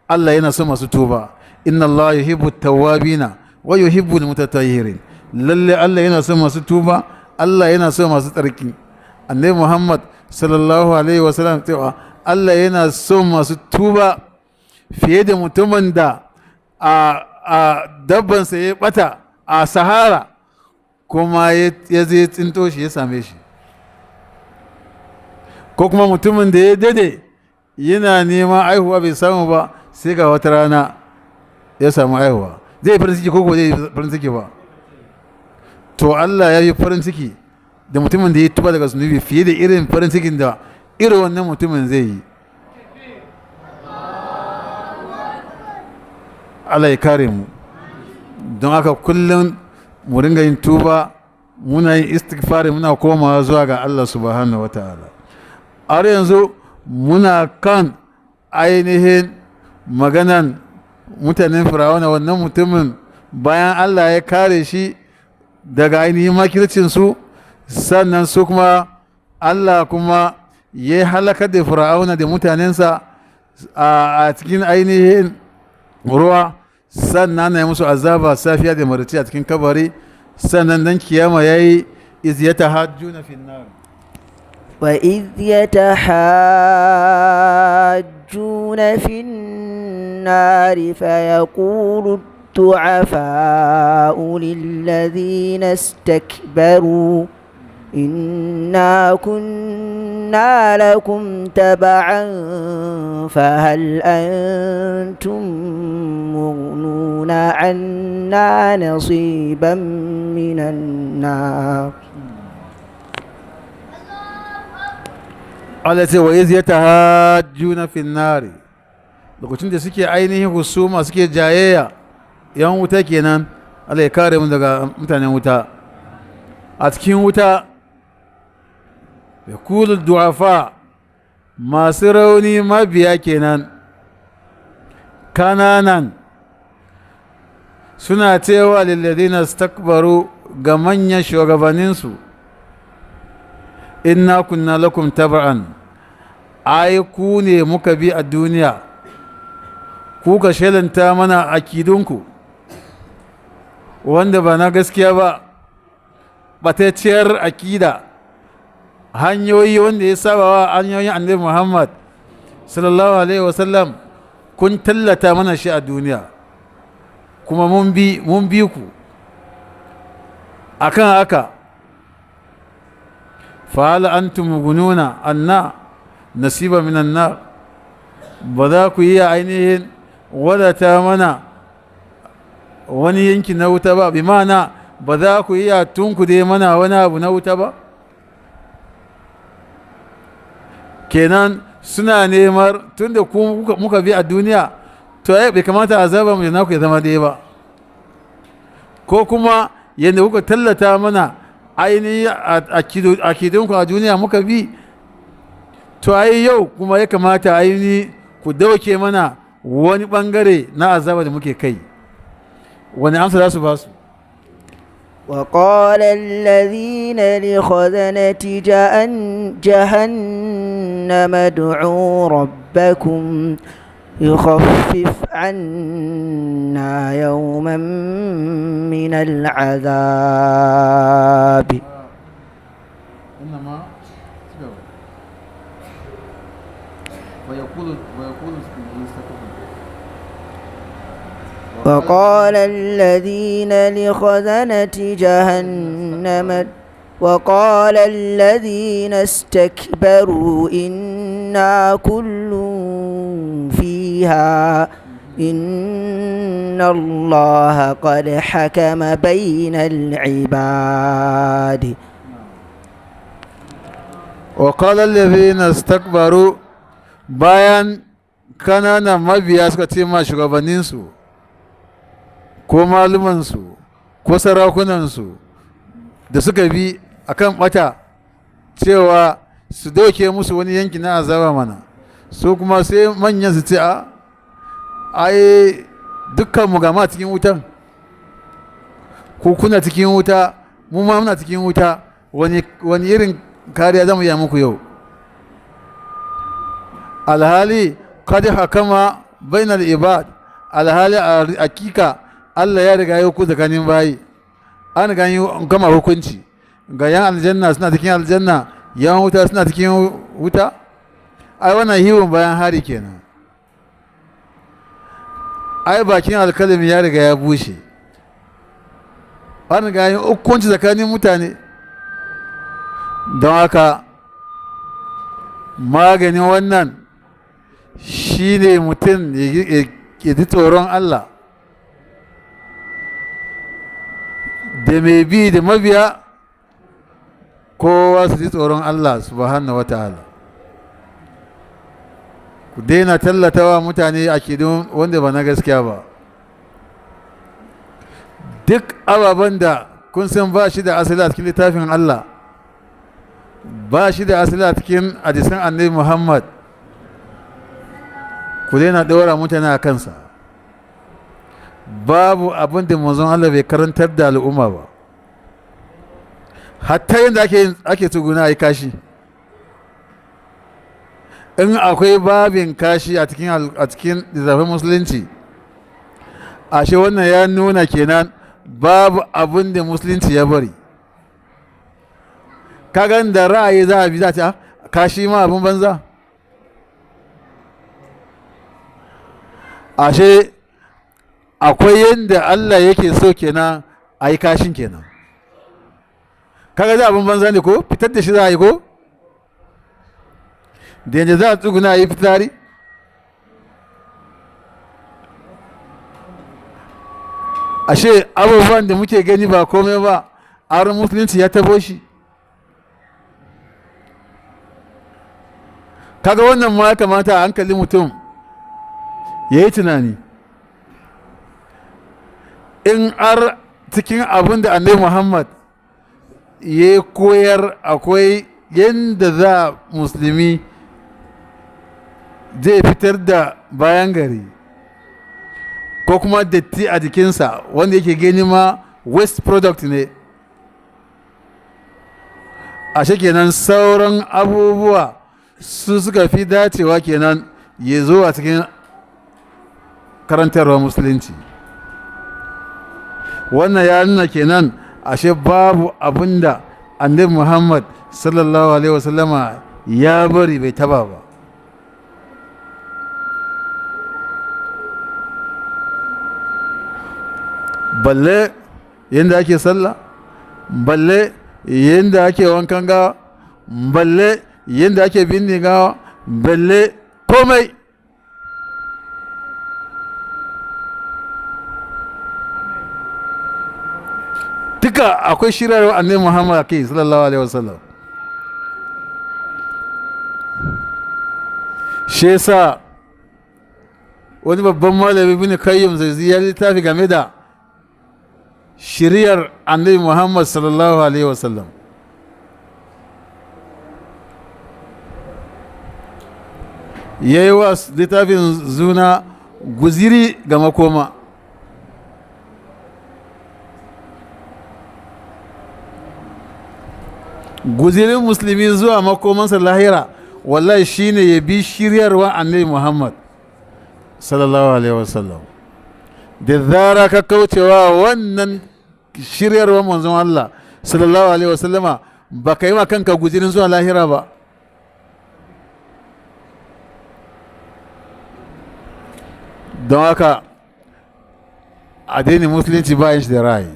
Allah yana son masu tuba. Inna Allah yuhibbu tawwabina wa yuhibbu almutatahhirin. Lalle Allah yana son masu tuba, Allah yana son masu tsarki. Annabi Muhammad sallallahu alaihi wasallam cewa Allah yana son masu tuba fiye da mutumin da a dabbansa ya bata a Sahara, kuma ya je tsinto shi ya same shi, ko kuma mutumin da ya dade yana neman aihuwa bai samu ba, sai ga wata rana ya samu aihuwa. Zai farin ciki ko ko zai farin ciki ba? To Allah ya yi farin ciki da mutumin da ya tuba daga zunubi fiye da irin farin cikin da irin wannan mutumin zai yi. Allah ya kare mu. Don haka kullum mu ringa yin tuba, muna yin istighfari, muna komawa zuwa ga Allah subhanahu wataala. Har yanzu Muna kan ainihin maganan mutanen Fir'auna, wannan mutumin bayan Allah ya kare shi daga ainihin makircinsu, sannan su kuma Allah kuma ya halakar da Fir'auna da mutanensa a cikin ainihin ruwa, sannan na yi musu azaba safiya da marici a cikin kabari, sannan dan kiyama ya yi iz yatahajjuna fin nar. وإذ يتحاجون في النار فيقول الضعفاء للذين استكبروا إنا كنا لكم تبعا فهل أنتم مغنون عنا نصيبا من النار. Allah ce wa iz yatahajjuna fin nari, lokacin da suke ainihin husuma, suke jayayya, yan wuta kenan, Allah ya kare mu daga mutanen wuta. A cikin wuta ya kulu du'afa, masu rauni mabiya kenan kananan, suna cewa lilladina stakbaru, ga manyan shugabanninsu, inna kunna lakum taba'an, ai ku ne muka bi a duniya, ku ka shelanta mana akidunku wanda ba na gaskiya ba, batacciyar akida, hanyoyi wanda ya saba wa hanyoyin Annabi Muhammad sallallahu alaihi wasallam, kun tallata mana shi a duniya, kuma mun bi ku akan haka. Fa'ala antum mugununa anna nasiba minan nar, ba za ku iya ainihin wadata mana wani yanki na wuta ba, bi ma'ana ba za ku iya tunkude mana wani abu na wuta ba. Kenan suna nemar tunda ku muka bi a duniya, to ai bai kamata azaba mu da naku ya zama ɗaya ba, ko kuma yadda kuka tallata mana ainihin akidunku a duniya muka bi, to ai yau kuma ya kamata ainihi ku dauke mana wani bangare na azaba da muke kai. Wani amsa za su ba su? وقال الذين لخزنة جهنم ادعوا ربكم يخفف عنا يوما من العذاب. إنما ويقول وقال الذين لخزنة جهنم وقال الذين استكبروا إنا كل فيها إن الله قد حكم بين العباد. وقال الذين استكبروا, bayan kananan mabiya suka ce ma shugabanninsu ko malumansu ko sarakunansu da suka bi akan bata cewa su dauke musu wani yanki na azaba mana, su kuma sai manyan su ce, a ai dukkan mu gama cikin wutan, ku kuna cikin wuta, mu ma muna cikin wuta, wani irin kariya zamu yi muku yau? Alhali qad hakama bainal ibad, alhali a hakika Allah ya riga ya hukunta tsakanin bayi, an riga yi gama hukunci, ga yan aljanna suna cikin aljanna, yan wuta suna cikin wuta. Ai wannan hiwon bayan hari kenan, ai bakin alkalami ya riga ya bushe, an riga yi hukunci tsakanin mutane. Don haka maganin wannan shine mutum ya ji tsoron Allah, da mai bi da mabiya kowa su ji tsoron Allah subhanahu wata'ala. Ku daina tallatawa mutane a kidun wanda ba na gaskiya ba. Duk ababen da kun san ba shi da asali a cikin littafin Allah, ba shi da asali a cikin hadisan Annabi Muhammad. Ku daina ɗora mutane a kansa. Babu abin da manzon Allah bai karantar da al'umma ba, hatta yadda ake tsuguna a yi kashi. In akwai babin kashi a cikin littattafan musulunci, ashe wannan ya nuna kenan babu abin da musulunci ya bari. Kagan da ra'ayi za a bi, za a ce kashi ma abin banza. Ashe akwai yadda Allah yake so kenan a yi kashin kenan. Kaga za abin banza ne ko fitar da shi za a yi, ko da yadda za a tsuguna a yi fitsari. Ashe abubuwan da muke gani ba komai ba, auren musulunci ya tabo shi. Kaga wannan ma ya kamata a hankali mutum ya yi tunani. In ar cikin abin da Annabi Muhammad ya koyar akwai yadda za musulmi zai fitar da bayan gari ko kuma datti a jikinsa wanda yake gani ma waste product ne, ashe kenan sauran abubuwa su suka fi dacewa kenan ya zo a cikin karantarwa musulunci. Wannan ya nuna kenan ashe babu abinda Annabi Muhammad sallallahu alaihi wasallama ya bari bai taba ba. Balle yadda ake sallah, balle yadda ake wankan gawa, balle yadda ake binne gawa, balle komai. Duka akwai shirarwa Annabi Muhammad kai sallallahu alaihi wasallam. Shi yasa wani babban malami Ibn Qayyim zai ya littafi game da shiriyar Annabi Muhammad sallallahu alaihi wasallam. Ya yi wa littafin zuna guziri ga makoma. Guzirin musulmi zuwa makomansa lahira wallahi shine ya bi shiryarwa Annabi Muhammad sallallahu alaihi wasallam. Da zara ka kaucewa wannan shiryarwa manzon Allah sallallahu alaihi wasallama, ba ka yi wa kanka guzirin zuwa lahira ba. Don haka addinin musulunci bayan shi da ra'ayi.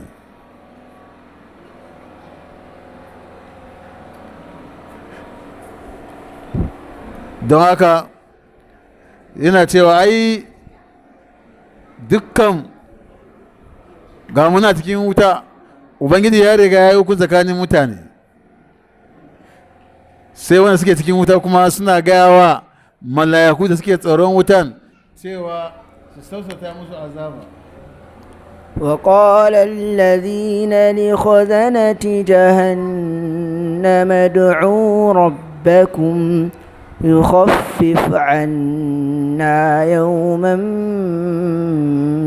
Don haka yana cewa ai dukkan ga muna cikin wuta, Ubangiji ya riga ya yi hukunci tsakanin mutane, sai wanda suke cikin wuta kuma suna gaya wa malayaku da suke tsaron wutan cewa su sausata musu azaba. وقال الذين لخزنة جهنم ادعوا ربكم يخفف عنا يوما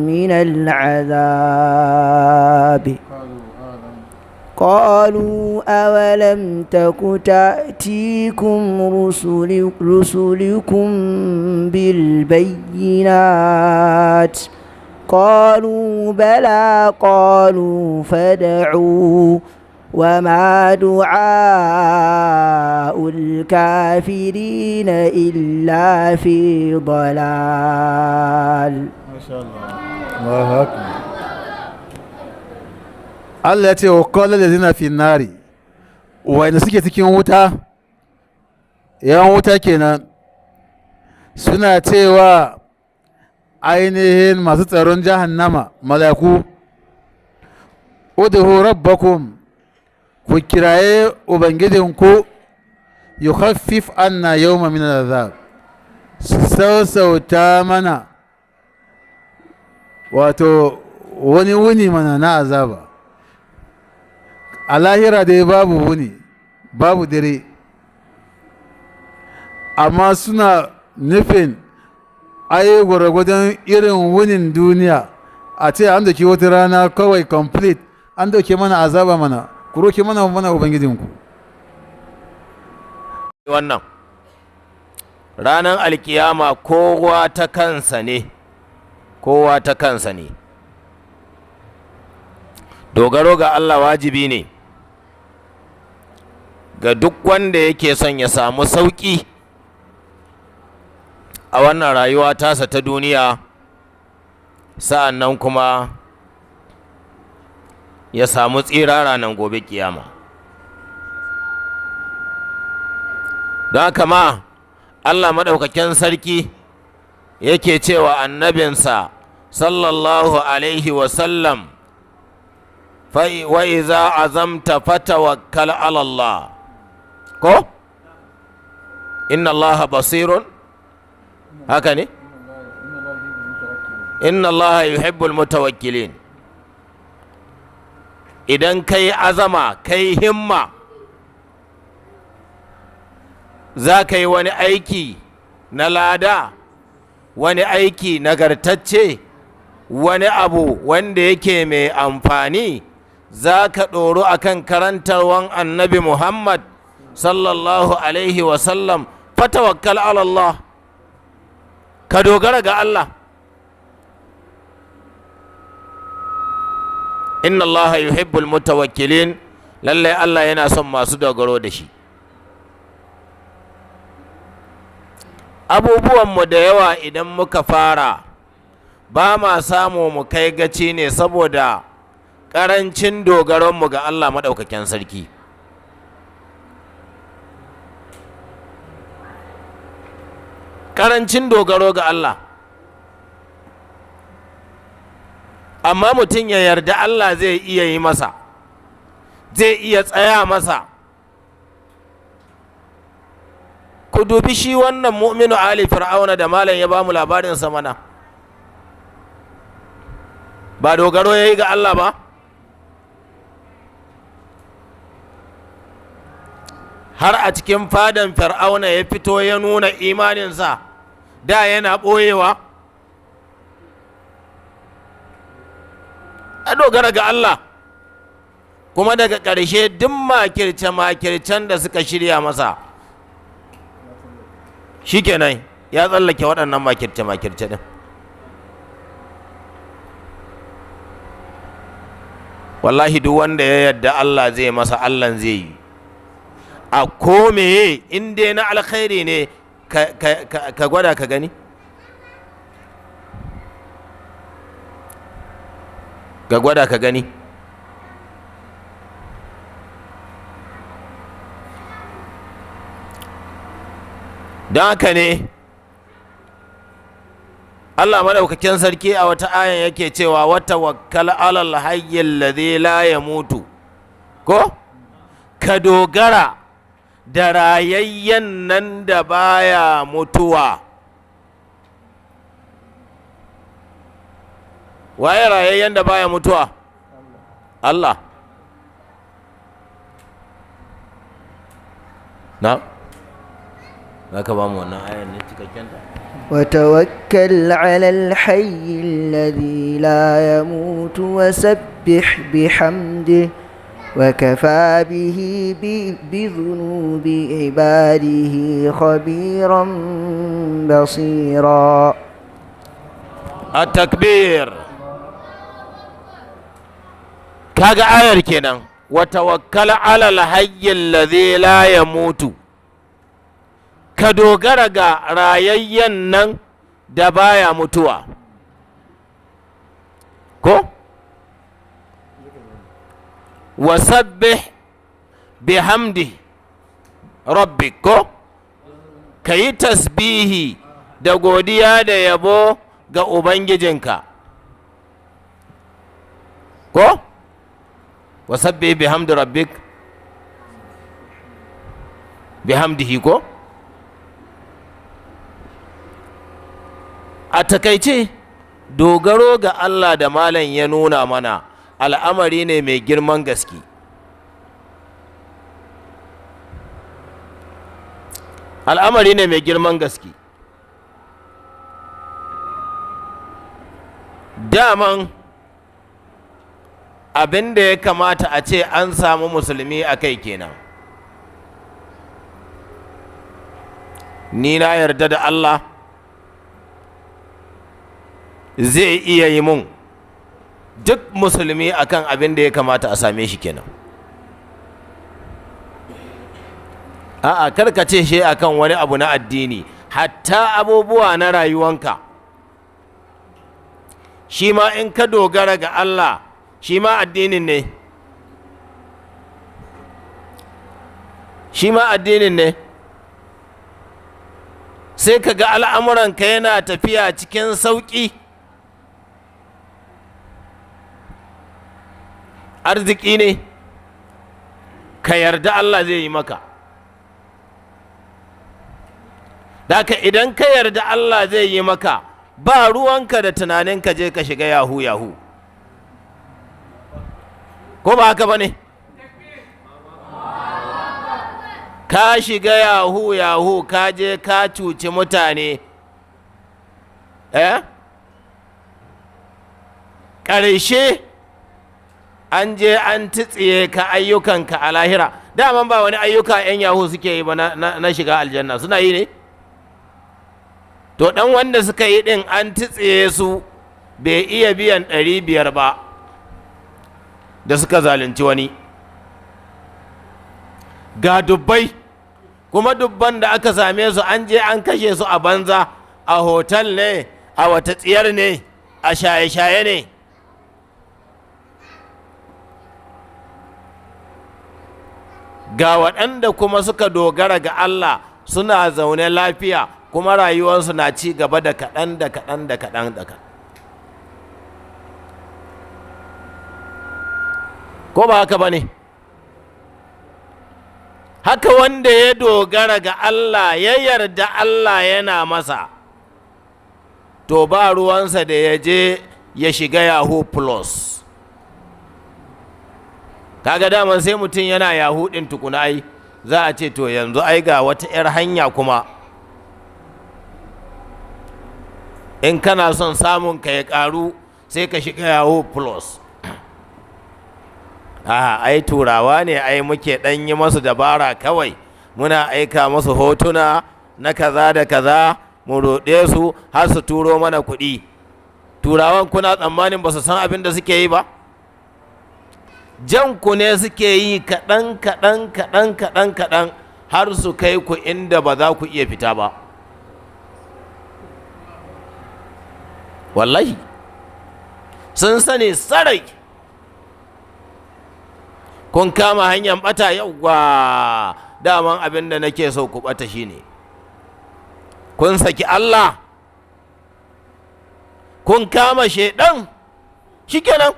من العذاب. قالوا أولم تك تأتيكم رسلكم بالبينات؟ قالوا بلى. قالوا فادعوا وما دعاء الكافرين إلا في ضلال. ما شاء الله، الله أكبر. Allah ya ce wa qala allazina fi nari, wanda suke cikin wuta, yan wuta kenan, suna cewa ainihin masu tsaron jahannama malaku, udhu rabbakum, ku kiraye ubangijinku, yukhaffif anna yawma min al'azab, sausauta mana wato wani wuni mana na azaba. A lahira dai babu wuni, babu dare, amma suna nufin Ai gwargwadon irin wunin duniya a ce an dauki wata rana kawai complete an dauke mana azaba mana, ku roke mana ubangijinku. Wannan ranar alkiyama kowa ta kansa ne, kowa ta kansa ne. Dogaro ga Allah wajibi ne ga duk wanda yake son ya samu sauƙi a wannan rayuwa tasa ta duniya, sa'an nan kuma ya samu tsira ranar gobe kiyama. Don haka ma Allah maɗaukakin sarki yake cewa annabinsa sallallahu alaihi wasallam, wa iza azamta fatawakkal ala Allah, ko inna Allah basirun, haka ne, inna Allah yuhibbul mutawakkilin. Idan kai azama, kai himma, za ka yi wani aiki na lada, wani aiki nagartacce, wani abu wanda yake mai amfani, za ka ɗoru a kan karantarwan annabi Muhammad sallallahu alaihi wasallam, fatawakkal ala Allah, ka dogara ga Allah. Inna Allah yuhibbul mutawakkilin, lallai Allah yana son masu dogaro da shi. Abubuwanmu da yawa idan muka fara ba ma samu mu kai gaci ne saboda ƙarancin dogaronmu ga Allah maɗaukakin sarki. Ƙarancin dogaro ga Allah. Amma mutum ya yarda Allah zai iya yi masa, zai iya tsaya masa. Ku dubi shi wannan mu'minu ali fir'auna da malam ya bamu labarinsa mana, ba dogaro ya yi ga Allah ba? Har a cikin fadan fir'auna ya fito ya nuna imaninsa, da yana ɓoyewa. A dogara ga Allah. Kuma daga ƙarshe duk makirce-makircen da suka shirya masa, shikenan ya tsallake waɗannan makirce-makirce ɗin. Wallahi duk wanda ya yarda Allah zai masa, Allah zai yi. A komeye in dai na alkhairi ne, ka gwada ka gani. Ka gwada ka gani. Don haka ne Allah madaukakin sarki a wata ayan yake cewa wa tawakkal alal hayyil ladhi la yamutu, ko ka dogara da rayayyen nan da baya mutuwa. Waye rayayyen da baya mutuwa? Allah. Na zaka ba mu wannan ayan ne cikakken ta? وتوكل على الحي الذي لا يموت وسبح بحمده وكفى به بذنوب عباده خبيرا بصيرا. التكبير. kaga ayar kenan, wa tawakkal ala alhayy alladhi la yamutu, ka dogara ga rayayyen nan da baya mutuwa. Ko wasabbih bihamdi rabbik, ko ka yi tasbihi da godiya da yabo ga ubangijinka. Ko wasabbih bihamdi rabbik bihamdihi. Ko a takaice dogaro ga Allah da malam ya nuna mana al'amari ne mai girman gaske. Al'amari ne mai girman gaske. Daman abin da ya kamata a ce an samu musulmi a kai kenan. Ni na yarda da Allah zai iya yi mun. Duk musulmi akan abin da ya kamata a same shi kenan. A'a, karka ce shi akan wani abu na addini, hatta abubuwa na rayuwanka shi ma in ka dogara ga Allah, shi ma addinin ne, shi ma addinin ne. Sai ka ga al'amuranka yana tafiya cikin sauƙi. Arziki ne, ka yarda Allah zai yi maka. Daka idan ka yarda Allah zai yi maka, ba ruwanka da tunanin ka je ka shiga yahu yahu. Ko ba haka ba ne? Ka shiga yahu yahu, ka je ka cuci mutane. Eh? Ƙarshe an je an titsiye ka ayyukanka a lahira. Daman ba wani ayyuka 'yan yahu suke yi ba na shiga aljanna, suna yi ne? To ɗan wanda suka yi ɗin an titsiye su, bai iya biyan 500 ba da suka zalunci wani. Ga dubbai, kuma dubban da aka same su an je an kashe su a banza, a hotel ne, a wata tsiyar ne, a shaye-shaye ne. Ga waɗanda kuma suka dogara ga Allah suna zaune lafiya, kuma rayuwarsu na ci gaba da kaɗan da kaɗan da kaɗan da kaɗan. Ko ba haka ba ne? Haka wanda ya dogara ga Allah, ya yarda Allah yana masa, to ba ruwansa da ya je ya shiga Yahoo Plus. Kaga daman sai mutum yana Yahoo ɗin tukuna, ai za a ce to yanzu ai ga wata 'yar hanya kuma, in kana son samun ka ya ƙaru sai ka shiga Yahoo Plus. A ai turawa ne, ai muke ɗan yi masu dabara kawai, muna aika masu hotuna na kaza da kaza, mu roɗe su har su turo mana kuɗi. Turawan kuna tsammanin ba su san abin da suke yi ba? Jan ku ne suke yi kaɗan kaɗan kaɗan kaɗan kaɗan har su kai ku inda ba za ku iya fita ba. Wallahi sun sani sarai. Kun kama hanyar bata, yauwa daman abin da nake so ku bata shine kun saki Allah, kun kama shaidan, shikenan.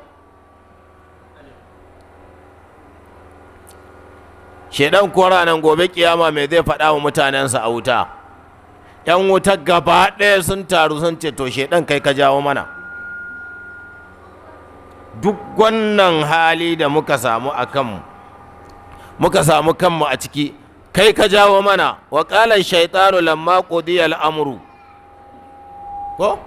Shaidan ko ranar gobe kiyama mai zai faɗa wa mutanensa a wuta? ‘Yan wuta gaba ɗaya sun taru sun ce to shaidan kai ka jawo mana duk wannan hali da muka samu a kanmu, muka samu kanmu a ciki, kai ka jawo mana. Wa qala shaytanu lamma qudiya al-amru, ko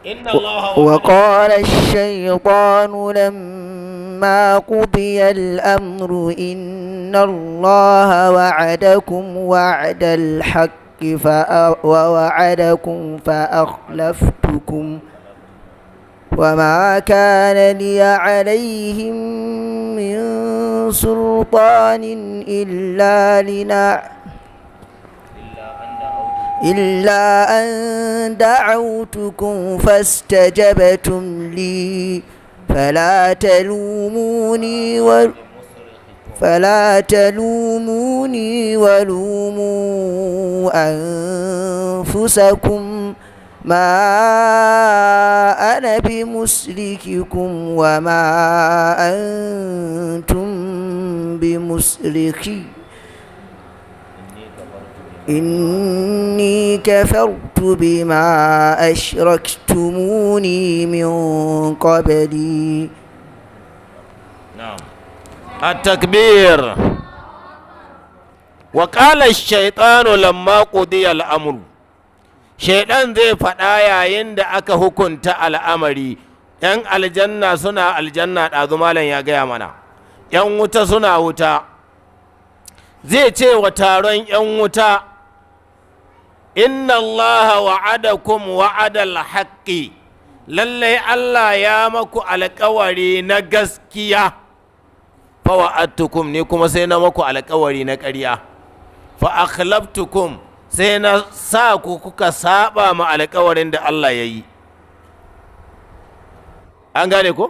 inna allaha وقال الشيطان لما قضي الأمر إن الله وعدكم وعد الحق ووعدكم فأخلفتكم وما كان لي عليهم من سلطان إلا أن دعوتكم فاستجبتم لي فلا تلوموني ولوموا أنفسكم ما أنا بمسرككم وما أنتم بمسركي إني كفرت بما أشركتموني من قبلي. نعم. التكبير. وقال الشيطان لما قضي الأمر، Shaidan zai faɗa yayin da aka hukunta al'amari. ‘Yan aljanna suna aljanna, ɗazu malam ya gaya mana, ‘yan wuta suna wuta. Zai ce wa taron ‘yan wuta, inna Allaha wa'adakum wa'adal haqqi, lallai Allah ya maku alƙawari na gaskiya, fa wa'adtukum, ni kuma sai na maku alƙawari na ƙarya, fa akhlaftukum, sai na sa ku kuka saba ma alƙawarin da Allah ya yi. An gane ko?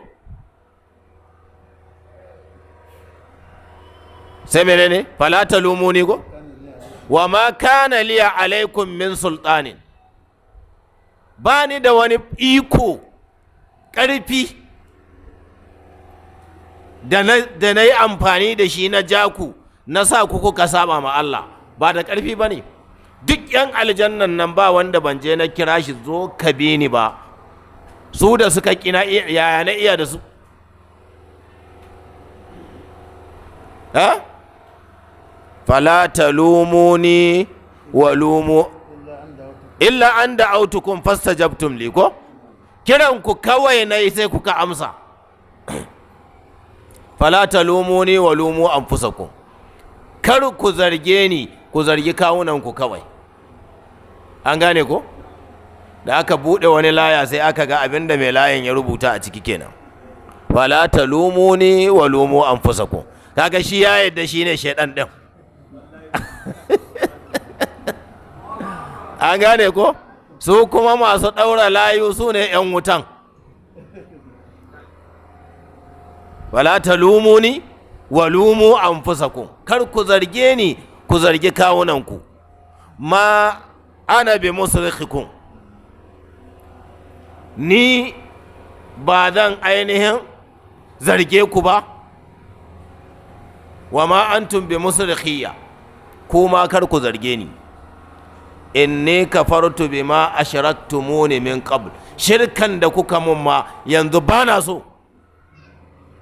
Sai menene? Fala talumuni ko? Wa ma kana liya alaikum min sultanin, ba ni da wani iko, ƙarfi da na yi amfani da shi na jaku na sa ku kuka saba ma Allah, ba da ƙarfi ba ne. Duk 'yan aljannan nan ba wanda ban je na kira shi zo ka bi ni ba, su da suka ƙina yaya na iya da su? Ha? Fala talumuni wa lumu illa an da'autukum fastajabtum li, ko kiran ku kawai nayi sai kuka amsa. Fala talumuni wa lumu anfusakum, kar ku zarge ni, ku zargi kawunan ku kawai. An gane ko? Da aka bude wani laya sai aka ga abinda mai layan ya rubuta a ciki kenan. Fala talumuni wa lumu anfusakum. Kaga shi ya yadda shine shedan din. An gane ko? Su kuma masu ɗaura layu su ne ‘yan wutan. Wala talumuni wa lumu anfusakum, kar ku zarge ni, ku zargi kawunanku. Ma ana bi musrikhikum, ni ba zan ainihin zarge ku ba. Wa ma antum bi musrikhiyya, kuma kar ku zarge ni. Inni kafartu bima ashraktumuni min qabl, shirkan da kuka mun ma yanzu bana so,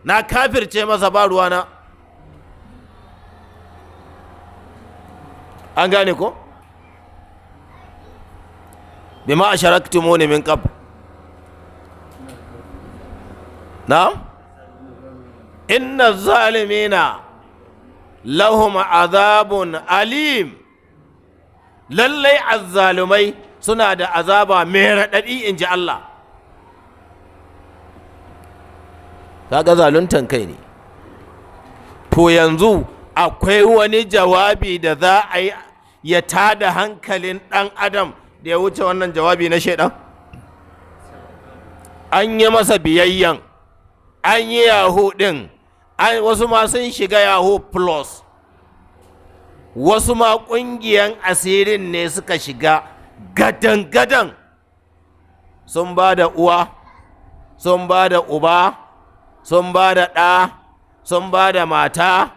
na kafirce masa, ba ruwana. An gane ko? Bima ashraktumuni min qabl. Na'am, inna zalimina lahum azabun alim, lallai azzalumai suna da azaba mai raɗaɗi, in ji Allah. Kaga zaluntan kai ne. To yanzu akwai wani jawabi da za a yi ya tada hankalin ɗan adam da ya wuce wannan jawabi na shaidan? An yi masa biyayyan, an yi yahu ɗin, wasu ma sun shiga Yahoo Plus, wasu ma ƙungiyan asirin ne suka shiga gadan-gadan, sun ba da uwa, sun ba da uba, sun ba da ɗa, sun ba da mata,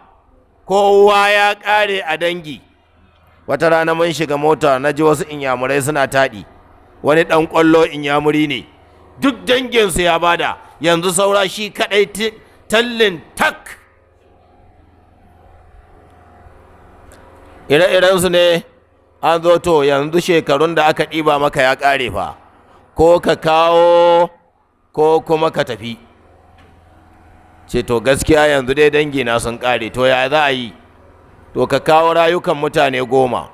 kowa ya ƙare a dangi. Wata rana mun shiga mota, na ji wasu inyamurai suna taɗi, wani ɗan ƙwallo inyamuri ne, duk danginsu ya bada, yanzu saura shi kaɗai tallin tak. Ire-irensu ne an zo, to yanzu shekarun da aka ɗiba maka ya ƙare fa, ko ka kawo ko kuma ka tafi. Ce to gaskiya yanzu dai dangina sun ƙare, to ya za a yi? To ka kawo rayukan mutane 10.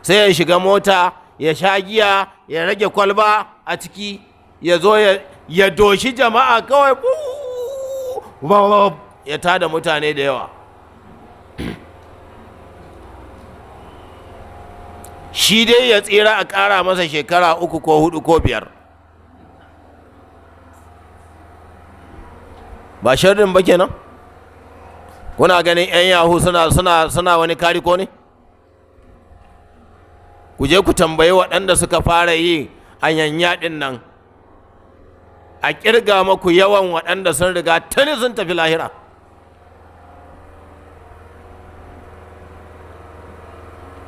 Sai ya shiga mota, ya sha giya, ya rage kwalba a ciki, ya zo ya doshi jama'a kawai, ya tada mutane da yawa. Shi dai ya tsira a ƙara masa shekara 3 ko 4 ko 5. Ba sharrin ba kenan? Kuna ganin 'yan yahu suna wani kariko ne? Ku je ku tambayi waɗanda suka fara yi a yanyaɗin nan, a ƙirga maku yawan waɗanda sun riga tuni sun tafi lahira.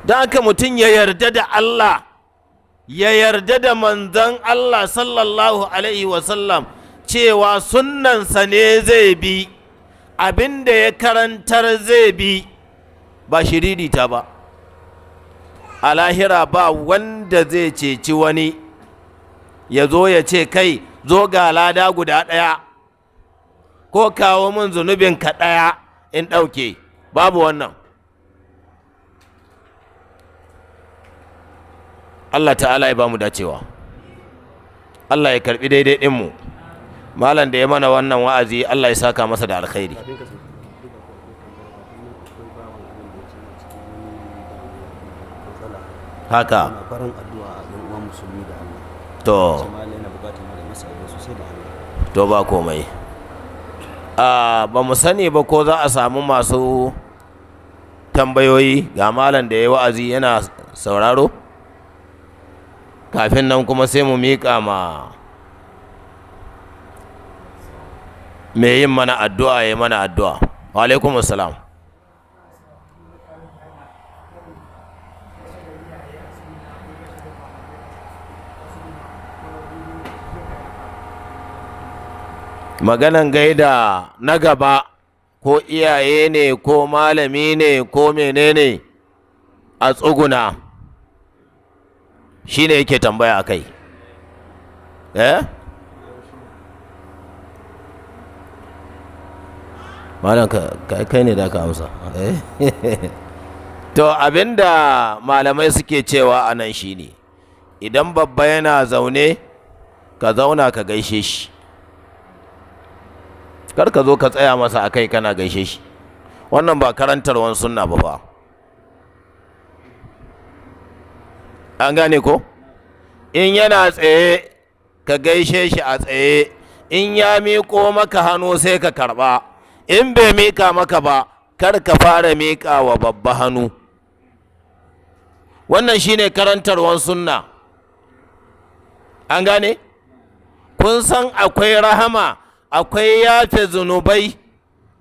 Don haka mutum ya yarda da Allah, ya yarda da manzon Allah sallallahu alaihi wasallam, cewa sunnansa ne zai bi, abin da ya karantar zai bi, ba shiririta ba. A lahira ba wanda zai ceci wani ya zo ya ce, "Kai, zo ga lada guda ɗaya, ko kawo min zunubin ka ɗaya in ɗauke." Babu wannan. Allah ta'ala ya ba mu dacewa. Allah ya karbi daidai ɗinmu. Malam da ya mana wannan wa'azi, Allah ya saka masa da alkhairi. Haka. Barin addu'a a yan uwan musulmi da Allah. To. Malam yana bukatar mu da masa addu'a sosai da Allah. To, ba komai. A ba mu sani ba ko za a samu masu tambayoyi ga malam da ya wa'azi yana sauraro. Kafin nan kuma sai mu miƙa ma mai yin mana addu'a ya mana addu'a. Wa alaikum assalam. Maganan gaida na gaba, ko iyaye ne ko malami ne ko menene, a tsuguna, shi ne yake tambaya a kai. Eh, malam, kai ne da ka amsa. Eh? To, abinda malamai suke cewa a nan shine, idan babba yana zaune, ka zauna ka gaishe shi. Kar ka zo ka tsaya masa a kai kana gaishe shi. Wannan ba karantarwan sunna ba fa. An gane ko? In yana tsaye, ka gaishe shi a tsaye. In ya miƙo maka hannu, sai ka karɓa. In bai miƙa maka ba, kar ka fara miƙa wa babba hannu. Wannan shine karantarwan sunna. An gane? Kun san akwai rahama, akwai yafe zunubai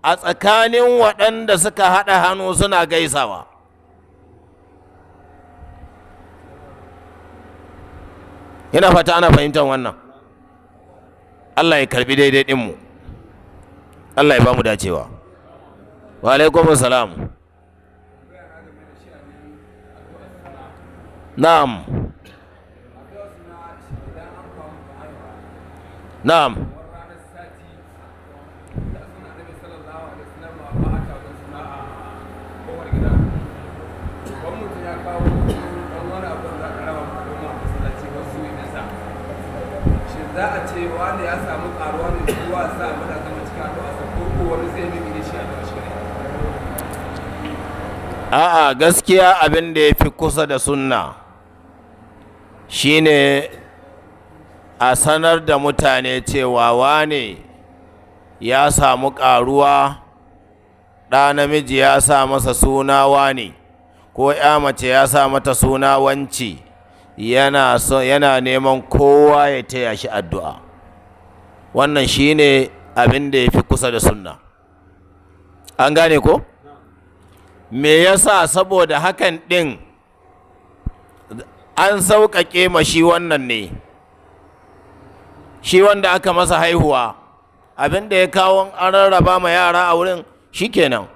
a tsakanin waɗanda suka haɗa hannu suna gaisawa. Ina fata ana fahimtar wannan. Allah ya karbi daidai ɗinmu. Allah ya ba mu dacewa. Wa alaikum salam. Na'am, na'am. Za a ce wanda ya samu karuwa ne kowa sa muna zama cikin addu'a sa, ko wani zai mimi ne shi addu'a shi ne? A'a, gaskiya abin da ya fi kusa da sunna shine a sanar da mutane cewa wane ya samu ƙaruwa, ɗa namiji, ya sa masa suna wane, ko ya mace, ya sa mata suna wanci, yana so, yana neman kowa ya taya shi addu'a. Wannan shine abin da ya fi kusa da sunna. An gane ko? Me yasa? Saboda hakan ɗin an sauƙaƙe ma shi wannan ne, shi wanda aka masa haihuwa, abin da ya kawo an rarraba ma yara a wurin, shikenan.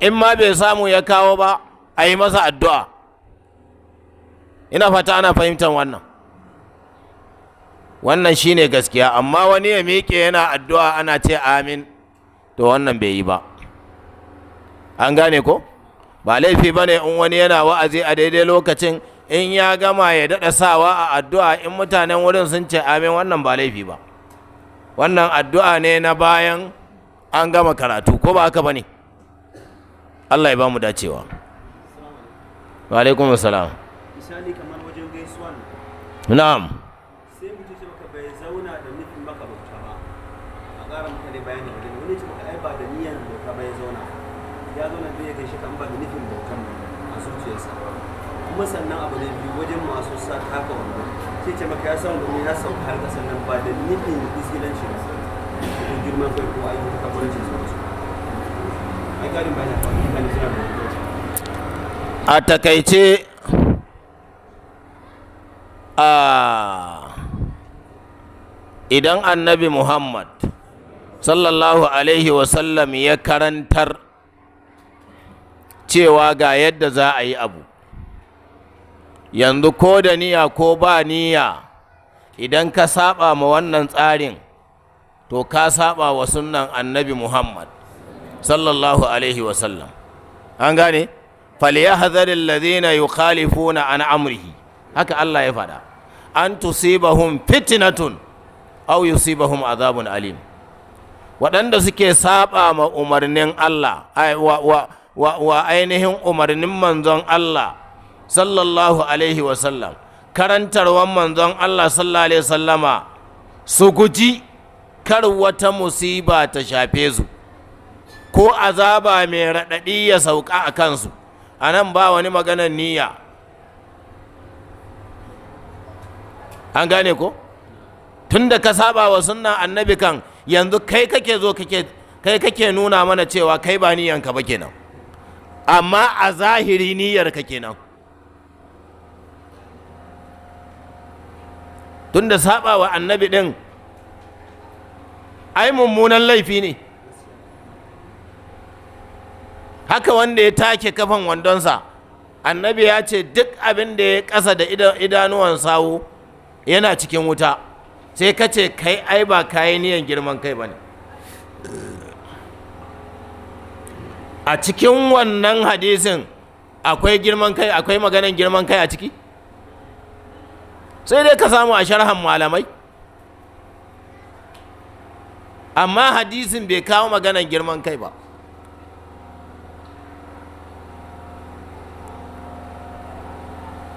In ma bai samu ya kawo ba, a yi masa addu'a. Ina fata ana fahimtar wannan. Wannan shine gaskiya. Amma wani ya miƙe yana addu'a, ana ce amin, to wannan bai yi ba. An gane ko? Ba laifi ba ne in wani yana wa'azi a daidai lokacin, in ya gama ya daɗa sawa a addu'a, in mutanen wurin sun ce amin, wannan ba laifi ba. Wannan addu'a ne na bayan an gama karatu, ko ba haka ba ne? Allah ya ba mu dacewa. Wa alaikum salam. Misali kamar wajen gaisuwan, sai mutum ce maka bai zauna da nufin maka bauta ba. A ƙara mutane bayani wajen wani ce maka ai ba da niyyar bauta ba ya zauna, ya zauna zai gaishe kan ba da nufin bautan a zuciyarsa. Kuma sannan abu na biyu, wajen masu sa taka wando, sai ce maka ya sa wando ne ya sauka har ƙasan nan ba da nufin izgilanci ba ko girman kai ko ayyuka kafaranci sauransu. Ai ƙarin bayani a mutane suna da wani. A takaice, a idan Annabi Muhammad sallallahu alaihi wasallam ya karantar cewa ga yadda za a yi abu. Yanzu ko da niyya ko ba niyya, idan ka saba ma wannan tsarin, to ka saba wa sunnan Annabi Muhammad sallallahu alaihi wasallam. An gane? Falyahdhar alladhina yukhalifuna an amrihi, haka Allah ya faɗa, an tusibahum fitnatun aw yusibahum azabun alim. Waɗanda suke saba ma umarnin Allah, ai, wa ainihin umarnin manzon Allah sallallahu alaihi wasallam, karantarwan manzon Allah sallallahu alaihi wasallama, su guji kar wata musiba ta shafe su ko azaba mai raɗaɗi ya sauka a kansu. A nan ba wani maganar niyya. An gane ko? Tun da ka saba wa sunnan Annabi kan yanzu kai kake zo kake kai kake nuna mana cewa kai ba niyyanka ba kenan, amma a zahiri niyyarka kenan. Tun da saba wa Annabi din ai mummunan laifi ne. Haka wanda ya take kafan wandonsa, Annabi ya ce duk abin da ya ƙasa da idanuwan sawu yana cikin wuta. Sai ka ce kai ai ba kayi niyan girman kai ba ne. A cikin wannan hadisin akwai girman kai, akwai maganan girman kai a ciki? Sai dai ka samu a sharhan malamai, amma hadisin bai kawo maganan girman kai ba.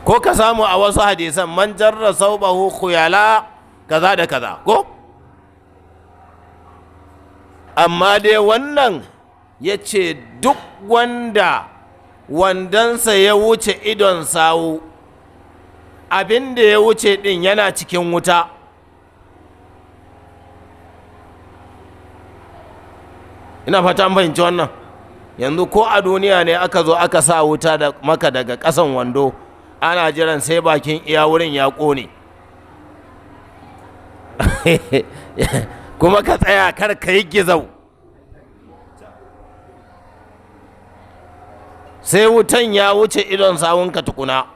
Ko ka samu a wasu hadisan, man jarra saubahu khuyala kaza da kaza ko? Amma dai wannan ya ce duk wanda wandansa ya wuce idon sawu, abin da ya wuce din yana cikin wuta. Ina fata an fahimci wannan. Yanzu ko a duniya ne aka zo aka sa wuta da maka daga ƙasan wando, ana jiran sai bakin iya wurin ya ƙone, kuma ka tsaya kar ka yi gizau, sai wutan ya wuce idon sawunka tukuna,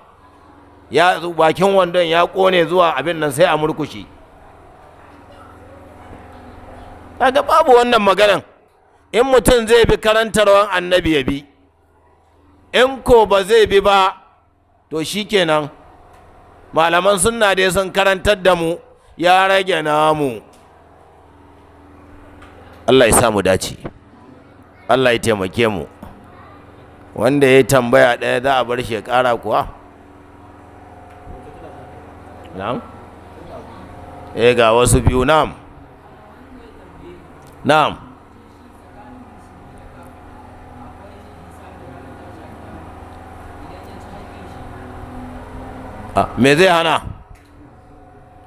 ya bakin wandon ya ƙone zuwa abin nan, sai a murkushe. Kaga babu wannan maganan. In mutum zai bi karantarwan Annabi ya bi, in ko ba zai bi ba to shikenan. Malaman sunna dai sun karantar da mu, ya rage namu. Allah ya sa mu dace, Allah ya taimake mu. Wanda ya tambaya ɗaya za a bar shi ya ƙara kuwa? Na'am? Eh, ga wasu biyu. Na'am, na'am. Me zai hana?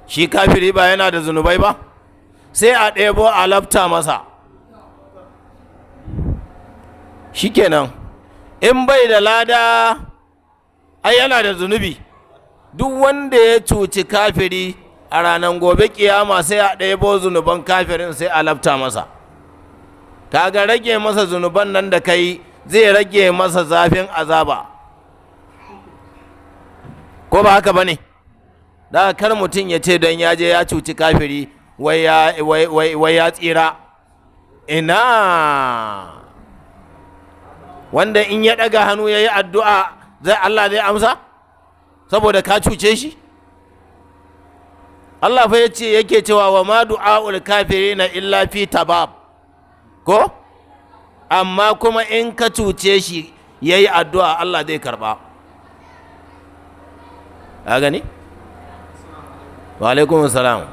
Shi kafiri ba yana da zunubai ba? Sai a ɗebo a lafta masa, shikenan. In bai da lada, ai yana da zunubi. Duk wanda ya cuci kafiri a ranar gobe kiyama, sai a ɗebo zunuban kafirin sai a lafta masa. Kaga rage masa zunuban nan da kai zai rage masa zafin azaba, ko ba haka ba ne? Da kar mutum ya ce don ya je ya cuci kafiri wai ya tsira. Ina wanda in ya ɗaga hannu ya yi addu'a zai Allah zai amsa saboda ka cuce shi? Allah fa yace yake cewa wa ma du'aul kafirina illa fi tabab, ko? Amma kuma in ka cuce shi yayi addu'a, Allah zai karba. A gani? Wa alaikum salam.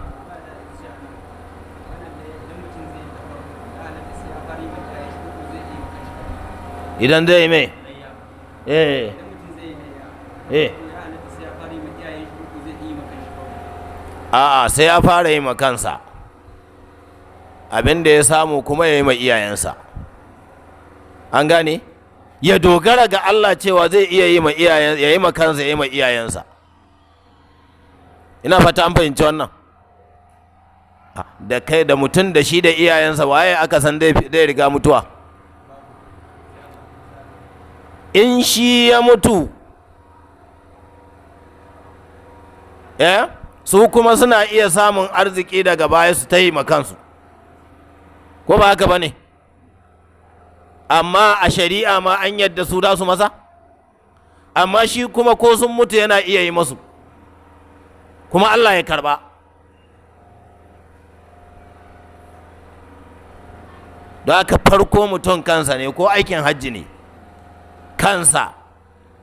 Idan zai mai? Eh. Eh. A'a, sai ya fara yi kansa, abin da ya samu kuma ya yi ma iyayensa. An gane? Ya dogara ga Allah cewa zai iya yi ma iyayen, ya yi ma kansa, ya yi ma iyayensa. Ina fata an fahimci wannan. Da kai da mutum da shi da iyayensa, waye aka san zai riga mutuwa? In shi ya mutu, Eh, su kuma suna iya samun arziki daga baya su ta yi kansu, ko ba haka ba ne? Amma a shari'a ma an yadda su da su masa, amma shi kuma ko sun mutu yana iya yi masu, kuma Allah ya karba. Don haka farko mutum kansa ne, ko aikin hajji ne kansa,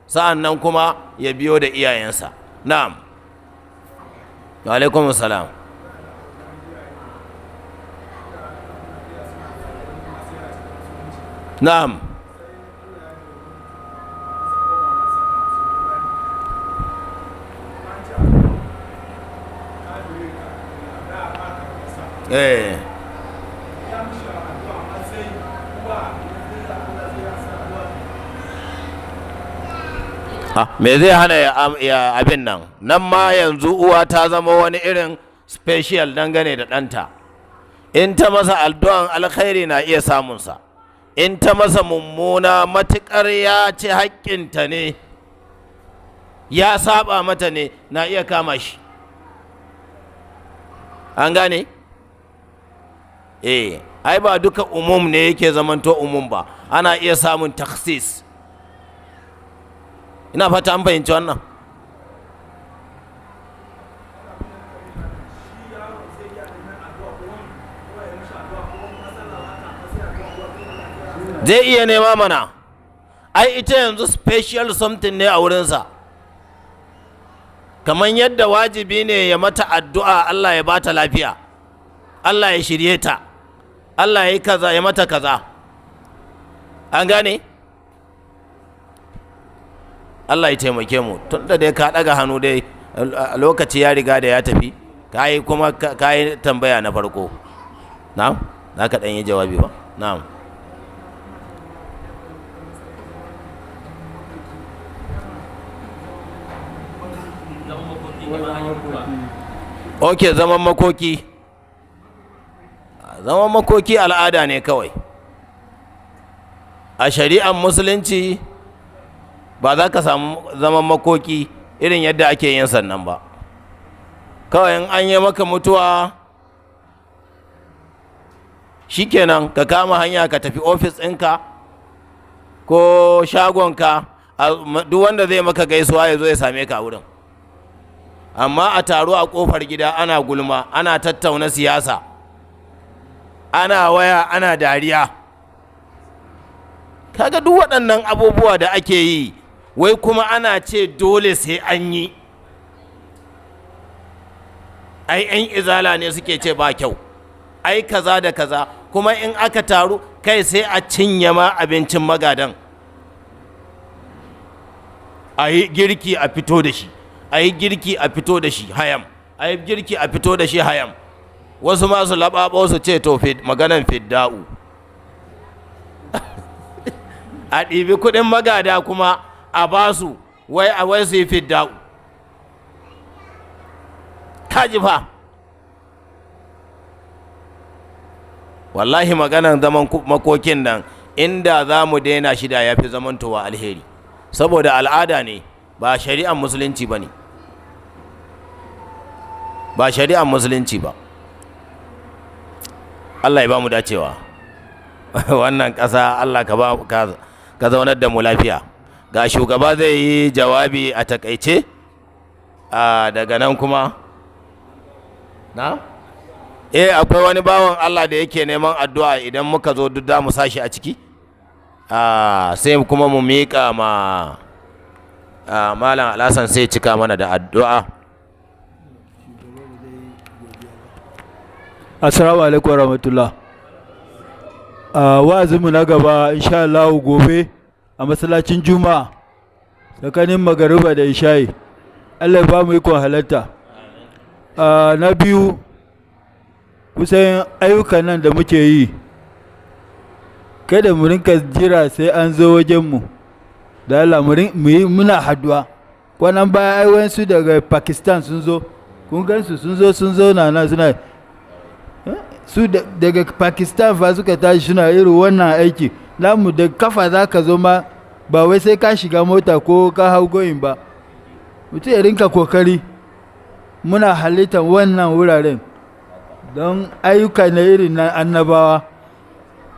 sa'an nan kuma ya biyo da iyayensa. Na'am, wa alaikum salam. Na'am. Eh. Me zai hana ya abin nan? Nan ma yanzu uwa ta zama wani irin special dangane da ɗanta. In ta masa addu'an alkhairi na iya samunsa, in ta masa mummuna matuƙar ya ci haƙƙinta ne, ya saba mata ne, na iya kama shi. An gane? Eh, ai ba duka umum ne yake zamanto umum ba, ana iya samun taksis. Ina fata an fahimci wannan. Zai iya nema mana, ai ita yanzu special something ne a wurinsa, kamar yadda wajibi ne ya mata addu'a Allah ya bata lafiya, Allah ya shirye ta, Allah ya yi kaza, ya mata kaza. An gane? Allah ya taimake mu. Tun da dai ka ɗaga hannu dai lokaci ya riga da ya tafi, ka yi kuma ka yi tambaya na farko. Na'am, za ka ɗan yi jawabi ba? Na'am. Ok, zaman makoki. Zaman makoki al'ada ne kawai. A shari'ar musulunci ba za ka samu zaman makoki irin yadda ake yin sannan ba. Kawai in an yi maka mutuwa shikenan, ka kama hanya ka tafi ofis ɗinka ko shagonka, duk wanda zai maka gaisuwa ya zo ya same ka a wurin. Amma a taro a ƙofar gida ana gulma, ana tattauna siyasa, ana waya, ana dariya. Kaga duk waɗannan abubuwa da ake yi, wai kuma ana ce dole sai an yi. Ai 'yan izala ne suke ce ba kyau, ai kaza da kaza. Kuma in aka taru kai sai a cinye ma abincin magadan, a yi girki a fito da shi, a yi girki a fito da shi hayam, a yi girki a fito da shi hayam. Wasu masu laɓaɓo su ce to maganan fidda'u. A ɗibi kuɗin magada kuma a ba su wai a wai su yi fidda'u. Kaji fa, wallahi maganan zaman makokin nan inda za mu daina shi da ya fi zamantowa alheri, saboda al'ada ne, ba shari'ar musulunci ba ne, ba shari'ar musulunci ba. Allah ya ba mu dacewa. Wannan ƙasa Allah ka ba ka zaunar da mu lafiya. Ga shugaba zai yi jawabi a takaice, daga nan kuma na akwai wani bawan Allah da yake neman addu'a, idan muka zo duk da mu sashi a ciki, sai kuma mu miƙa ma Malam Alhassan sai cika mana da addu'a. Assalamu alaikum warahmatullah. Wa'azinmu na gaba insha Allah gobe a masallacin Juma'a tsakanin magariba da isha'i. Allah ya ba mu ikon halarta. Na biyu, kusan ayyukan nan da muke yi, kada mu rinka jira sai an zo wajenmu. Da Allah mu yi muna haduwa. Kwanan baya ai wayansu daga Pakistan sun zo, kun gansu sun zo, sun zauna nan suna su daga Pakistan fa suka tashi suna irin wannan aiki namu. Da kafa za ka zo ma, ba wai sai ka shiga mota ko ka hau goyin ba. Mutum ya rinka kokari. muna halittar wannan wuraren don ayyuka na irin na annabawa.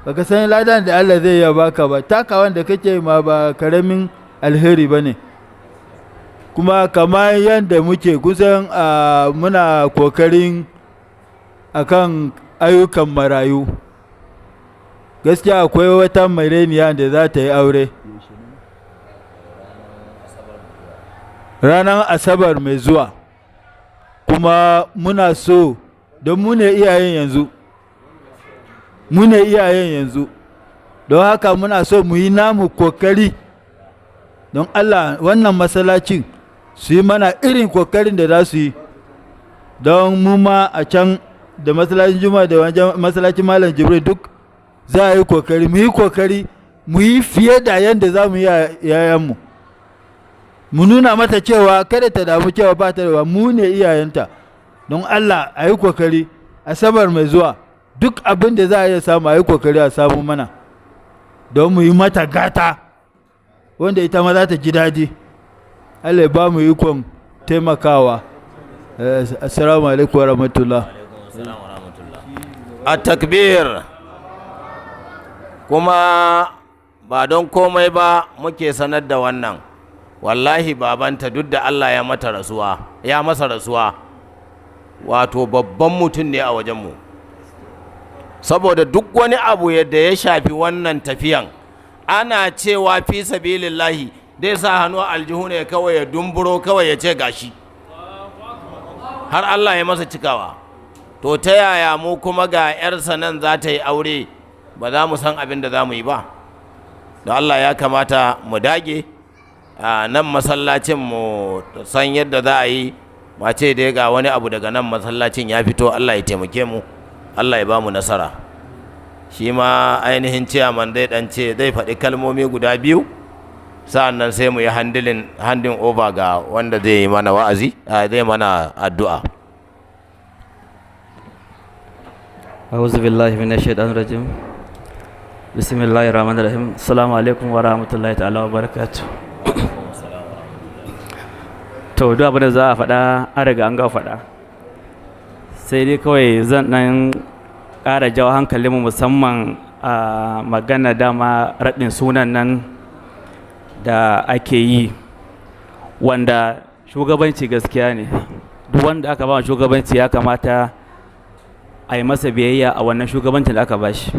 Baka san ladan da Allah zai ya baka ba, takawan da kake ma ba karamin alheri ba ne. Kuma kamar yadda muke kusan muna kokarin akan ayyukan marayu. Gaskiya akwai wata mareniya da za ta yi aure ranar Asabar mai zuwa, kuma muna so don mu ne iyayen yanzu, mu ne iyayen yanzu, don haka muna so mu yi namu kokari. Don Allah wannan masallacin su yi mana irin kokarin da za su yi don mu ma a can da masallacin Juma'a da wajen masallacin Malam Jibril duk za a yi kokari, mu yi kokari mu yi fiye da yadda za mu yi yayanmu, mu nuna mata cewa kada ta damu cewa ba ta da, mu ne iyayenta. Don Allah a yi kokari Asabar mai zuwa duk abin da za a iya samu a yi kokari a samu mana don mu yi mata gata wanda ita ma za ta ji daɗi. Allah ya ba mu ikon taimakawa. Assalamu alaikum wa rahmatullah. A takbir. Kuma ba don komai ba muke sanar da wannan, wallahi babanta duk da Allah ya mata rasuwa, ya masa rasuwa, wato babban mutum ne a wajenmu, saboda duk wani abu yadda ya shafi wannan tafiyan ana cewa fi sabilillahi dai sa hannu a aljihu ne kawai ya dumburo kawai ya ce gashi, har Allah ya masa cikawa. To ta yaya mu kuma ga 'yarsa nan za ta yi aure ba za mu san abin da za mu yi ba? Da Allah ya kamata mu dage a nan masallacin mu san yadda za a yi, ma ce dai ga wani abu daga nan masallacin ya fito. Allah ya taimake mu, Allah ya ba mu nasara. Shi ma ainihin ciyaman zai dan ce zai faɗi kalmomi guda biyu, sa'an nan sai mu yi handing over ga wanda zai yi mana wa'azi, zai mana addu'a. أعوذ بالله من الشيطان الرجيم. بسم الله الرحمن الرحيم. السلام عليكم ورحمة الله تعالى وبركاته. To duk abin da za a faɗa an riga an ga faɗa, sai dai kawai zan ɗan ƙara jawo hankalinmu musamman a magana dama raɗin sunan nan da ake yi, wanda shugabanci gaskiya ne. Duk wanda aka ba shugabanci ya kamata a yi masa biyayya a wannan shugabancin da aka bashi.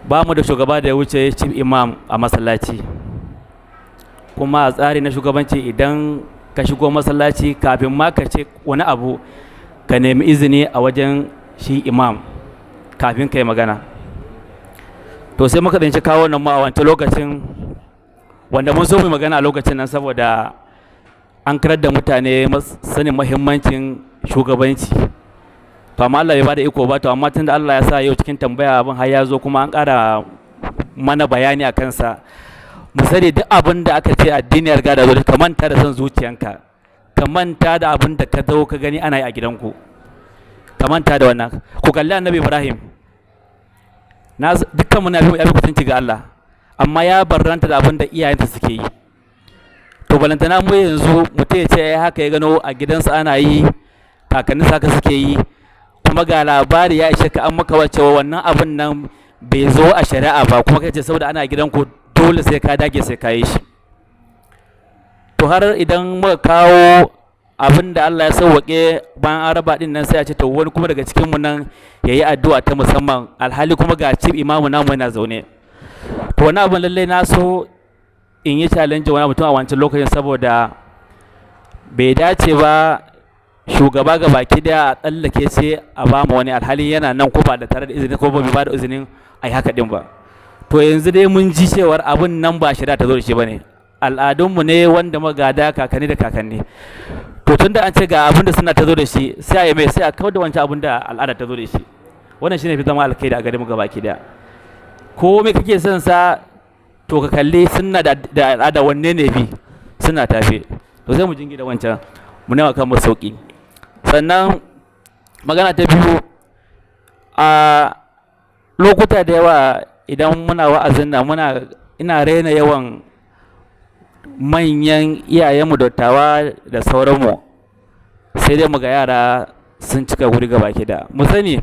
Ba mu da shugaba da ya wuce chief imam a masallaci, kuma a tsari na shugabanci idan ka shigo masallaci kafin ma ka ce wani abu ka nemi izini a wajen shi imam kafin ka yi magana. To sai muka tsinci kawo nan mu a wancan lokacin, wanda mun so mu magana a lokacin nan saboda an karar da mutane sanin muhimmancin shugabanci. To amma Allah bai bada iko ba. To amma tunda Allah ya sa yau cikin tambaya abin har ya zo kuma an ƙara mana bayani a kansa, mu sani duk abin da aka ce addini ya riga da zo, ka manta da son zuciyanka, ka manta da abin da ka zo ka gani ana yi a gidanku, ka manta da wannan. Ku kalli Annabi Ibrahim, na dukkan mu na fi kusanci ga Allah, amma ya barranta da abin da iyayensa suke yi. To balantana mu yanzu mutum ya ce haka ya gano a gidansa ana yi, kakanninsa haka suke yi, kuma ga labari ya ishe ka an maka cewa wannan abin nan bai zo a shari'a ba, kuma kace saboda ana gidanku dole sai ka dage sai ka yi shi. To har idan muka kawo abin da Allah ya sauwaƙe bayan an raba din nan, sai a ce to wani kuma daga cikin mu nan yayi addu'a ta musamman, alhali kuma ga chief imamu namu yana zaune. To wani abin lallai na so in yi challenge wani mutum a wancan lokacin, saboda bai dace ba shugaba ga baki daya a tsallake sai a ba mu wani, alhali yana nan ko ba da tare da izini ko ba ba da izinin a yi haka din ba. To yanzu dai mun ji cewar abin nan ba shari'a ta zo da shi bane, al'adunmu ne wanda magada kakanni da kakanni. To tunda an ce ga abin da suna ta zo da shi, sai a yi mai sai a kawar da wancan abin da al'ada ta zo da shi. Wannan shine fi zama alkhairi a gare mu gabaki daya. Ko me kake son sa, to ka kalli sunna da al'ada wanne ne fi suna tafe, to sai mu jingina wancan mu nema kan mu sauki. Sannan magana ta biyu, a lokuta da yawa idan muna wa'azin nan muna ina raina yawan manyan iyayenmu dattawa da sauranmu. Sai dai mu ga yara sun cika wuri gaba ki da mu sani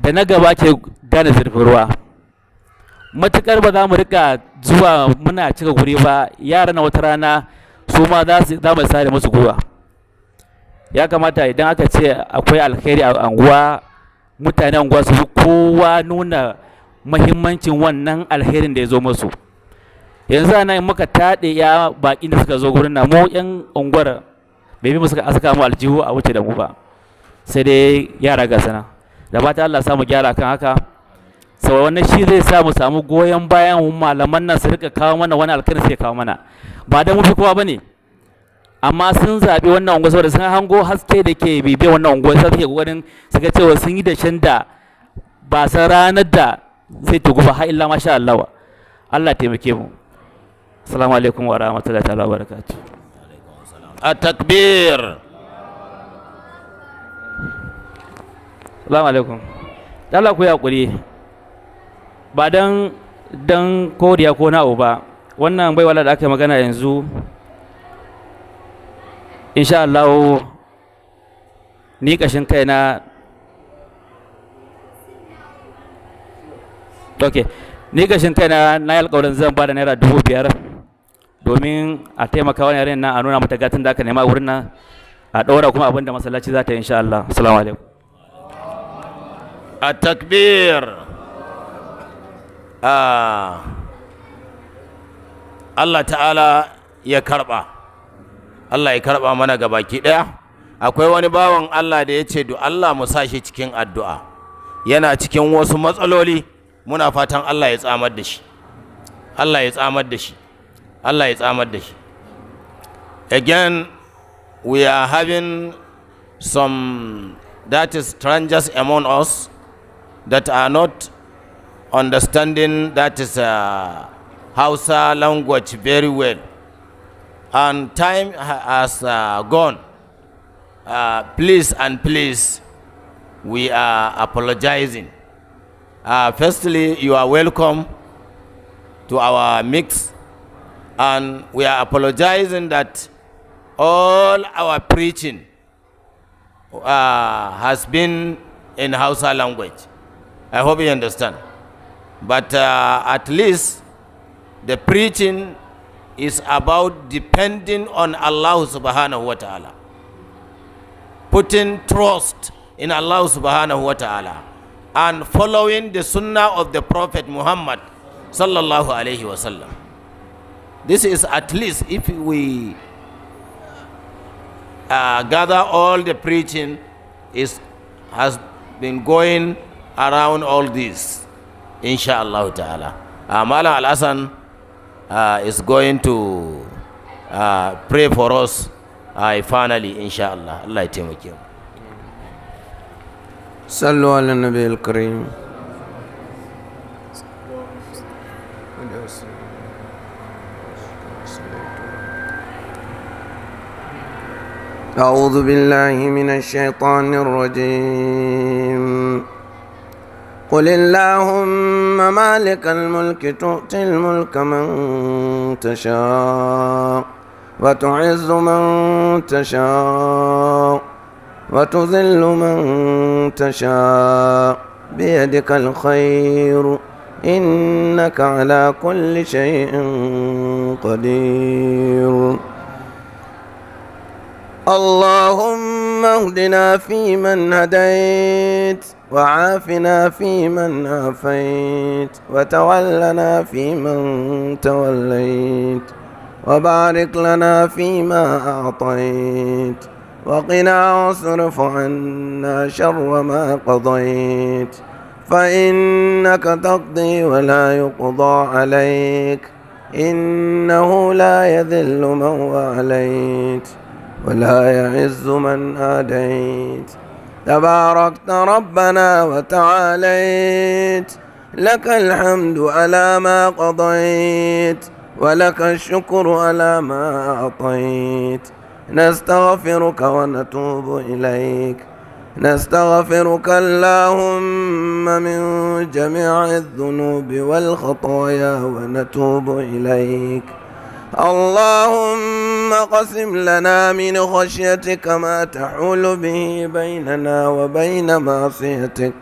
da na gaba ke gane zurfin ruwa. Matukar ba za mu rika zuwa muna cika guri ba, yara na wata rana su ma za su za mu sare musu gwiwa. Ya kamata idan aka ce akwai alkhairi a anguwa, mutanen anguwa su fi kowa nuna mahimmancin wannan alherin da ya zo musu. Yanzu a nan muka taɗe ya baƙin da suka zo gurin nan, mu 'yan unguwar bai bi mu suka saka mu aljihu a wuce da mu ba, sai dai yara ga sana da fata Allah samu gyara kan haka. Sau wannan shi zai sa mu samu goyon bayan malaman nan su rika kawo mana wani alkhairi, sai kawo mana ba dan mu fi kowa bane, amma sun zaɓi wannan unguwa saboda sun hango haske da ke bibiyar wannan unguwa, sai suke kokarin su ga cewa sun yi dashen da ba san ranar da zai tugu ba har illa masha Allah. Allah taimake mu. Assalamu alaikum wa rahmatullahi ta'ala wa barakatuh. At-takbir. Assalamu alaikum. Allah ku yi hakuri, ba dan dan koriya ko na'u ba, wannan baiwala da aka yi magana yanzu, insha Allah ni kashin kaina, okay, ni kashin kaina na yi alƙawarin zan ba da ₦5,000 domin a taimaka wani yaren nan, a nuna mata gatan da aka nema wurin nan, a ɗora kuma abin da masallaci za ta yi insha Allah. Assalamu alaikum. At-takbir. Allah ta'ala ya karba, Allah ya karba mana gabaki daya. Akwai wani bawan Allah da ya ce du Allah mu sa shi cikin addu'a, yana cikin wasu matsaloli, muna fatan Allah ya tsamar da shi, Allah ya tsamar da shi, Allah ya tsamar da shi. Again, we are having some, that is, strangers among us that are not understanding, that is, Hausa language very well, and time has gone. Please and please, we are apologizing. Firstly, you are welcome to our mix, and we are apologizing that all our preaching has been in Hausa language. I hope you understand. But at least the preaching is about depending on Allah subhanahu wa ta'ala, putting trust in Allah subhanahu wa ta'ala, and following the sunnah of the Prophet Muhammad sallallahu alayhi wa sallam. This is at least, if we gather all the preaching is has been going around all this, inshallah ta'ala. Malam Al-Hassan is going to pray for us finally, inshallah. Allah ya taimake mu. صلوا على النبي الكريم. أعوذ بالله من الشيطان الرجيم. قل اللهم مالك الملك تؤتي الملك من تشاء وتعز من تشاء وتذل من تشاء بيدك الخير إنك على كل شيء قدير. اللهم اهدنا فيمن هديت وعافنا فيمن عافيت وتولنا فيمن توليت وبارك لنا فيما أعطيت وقنا واصرف عنا شر ما قضيت فإنك تقضي ولا يقضى عليك إنه لا يذل من واليت ولا يعز من آديت. تباركت ربنا وتعاليت، لك الحمد على ما قضيت ولك الشكر على ما أعطيت. نستغفرك ونتوب إليك. نستغفرك اللهم من جميع الذنوب والخطايا ونتوب إليك. اللهم اللهم قسم لنا من خشيتك ما تحول به بيننا وبين معصيتك،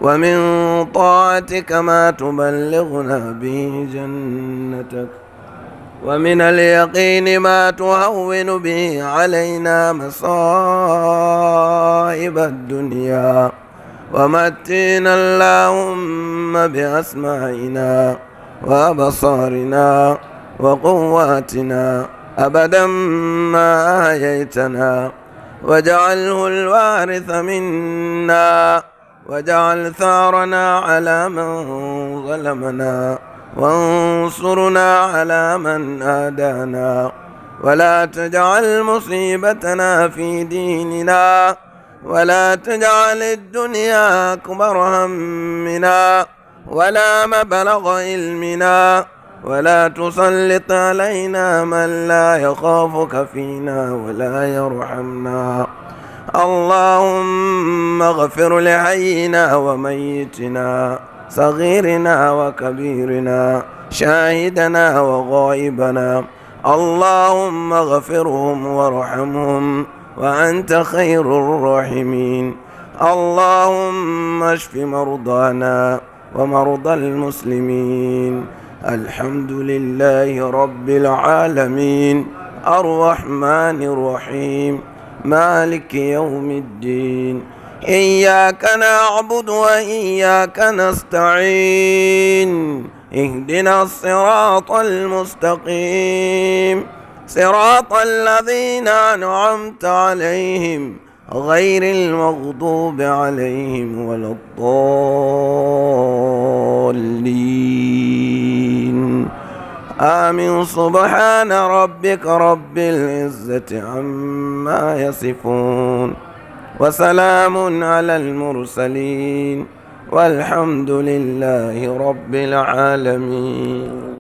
ومن طاعتك ما تبلغنا به جنتك، ومن اليقين ما تهون به علينا مصائب الدنيا. ومتعنا اللهم بأسماعنا وأبصارنا وقواتنا أبدا ما أحييتنا، واجعله الوارث منا، واجعل ثارنا على من ظلمنا، وانصرنا على من آدانا، ولا تجعل مصيبتنا في ديننا، ولا تجعل الدنيا أكبر همنا ولا مبلغ علمنا، ولا تسلط علينا من لا يخافك فينا ولا يرحمنا. اللهم اغفر لحينا وميتنا، صغيرنا وكبيرنا، شاهدنا وغائبنا. اللهم اغفرهم وارحمهم وأنت خير الراحمين. اللهم اشف مرضانا ومرضى المسلمين. الحمد لله رب العالمين، الرحمن الرحيم، مالك يوم الدين. إياك نعبد وإياك نستعين، اهدنا الصراط المستقيم، صراط الذين أنعمت عليهم غير المغضوب عليهم ولا الضالين. آمين. سبحان ربك رب العزة عما يصفون، وسلام على المرسلين، والحمد لله رب العالمين.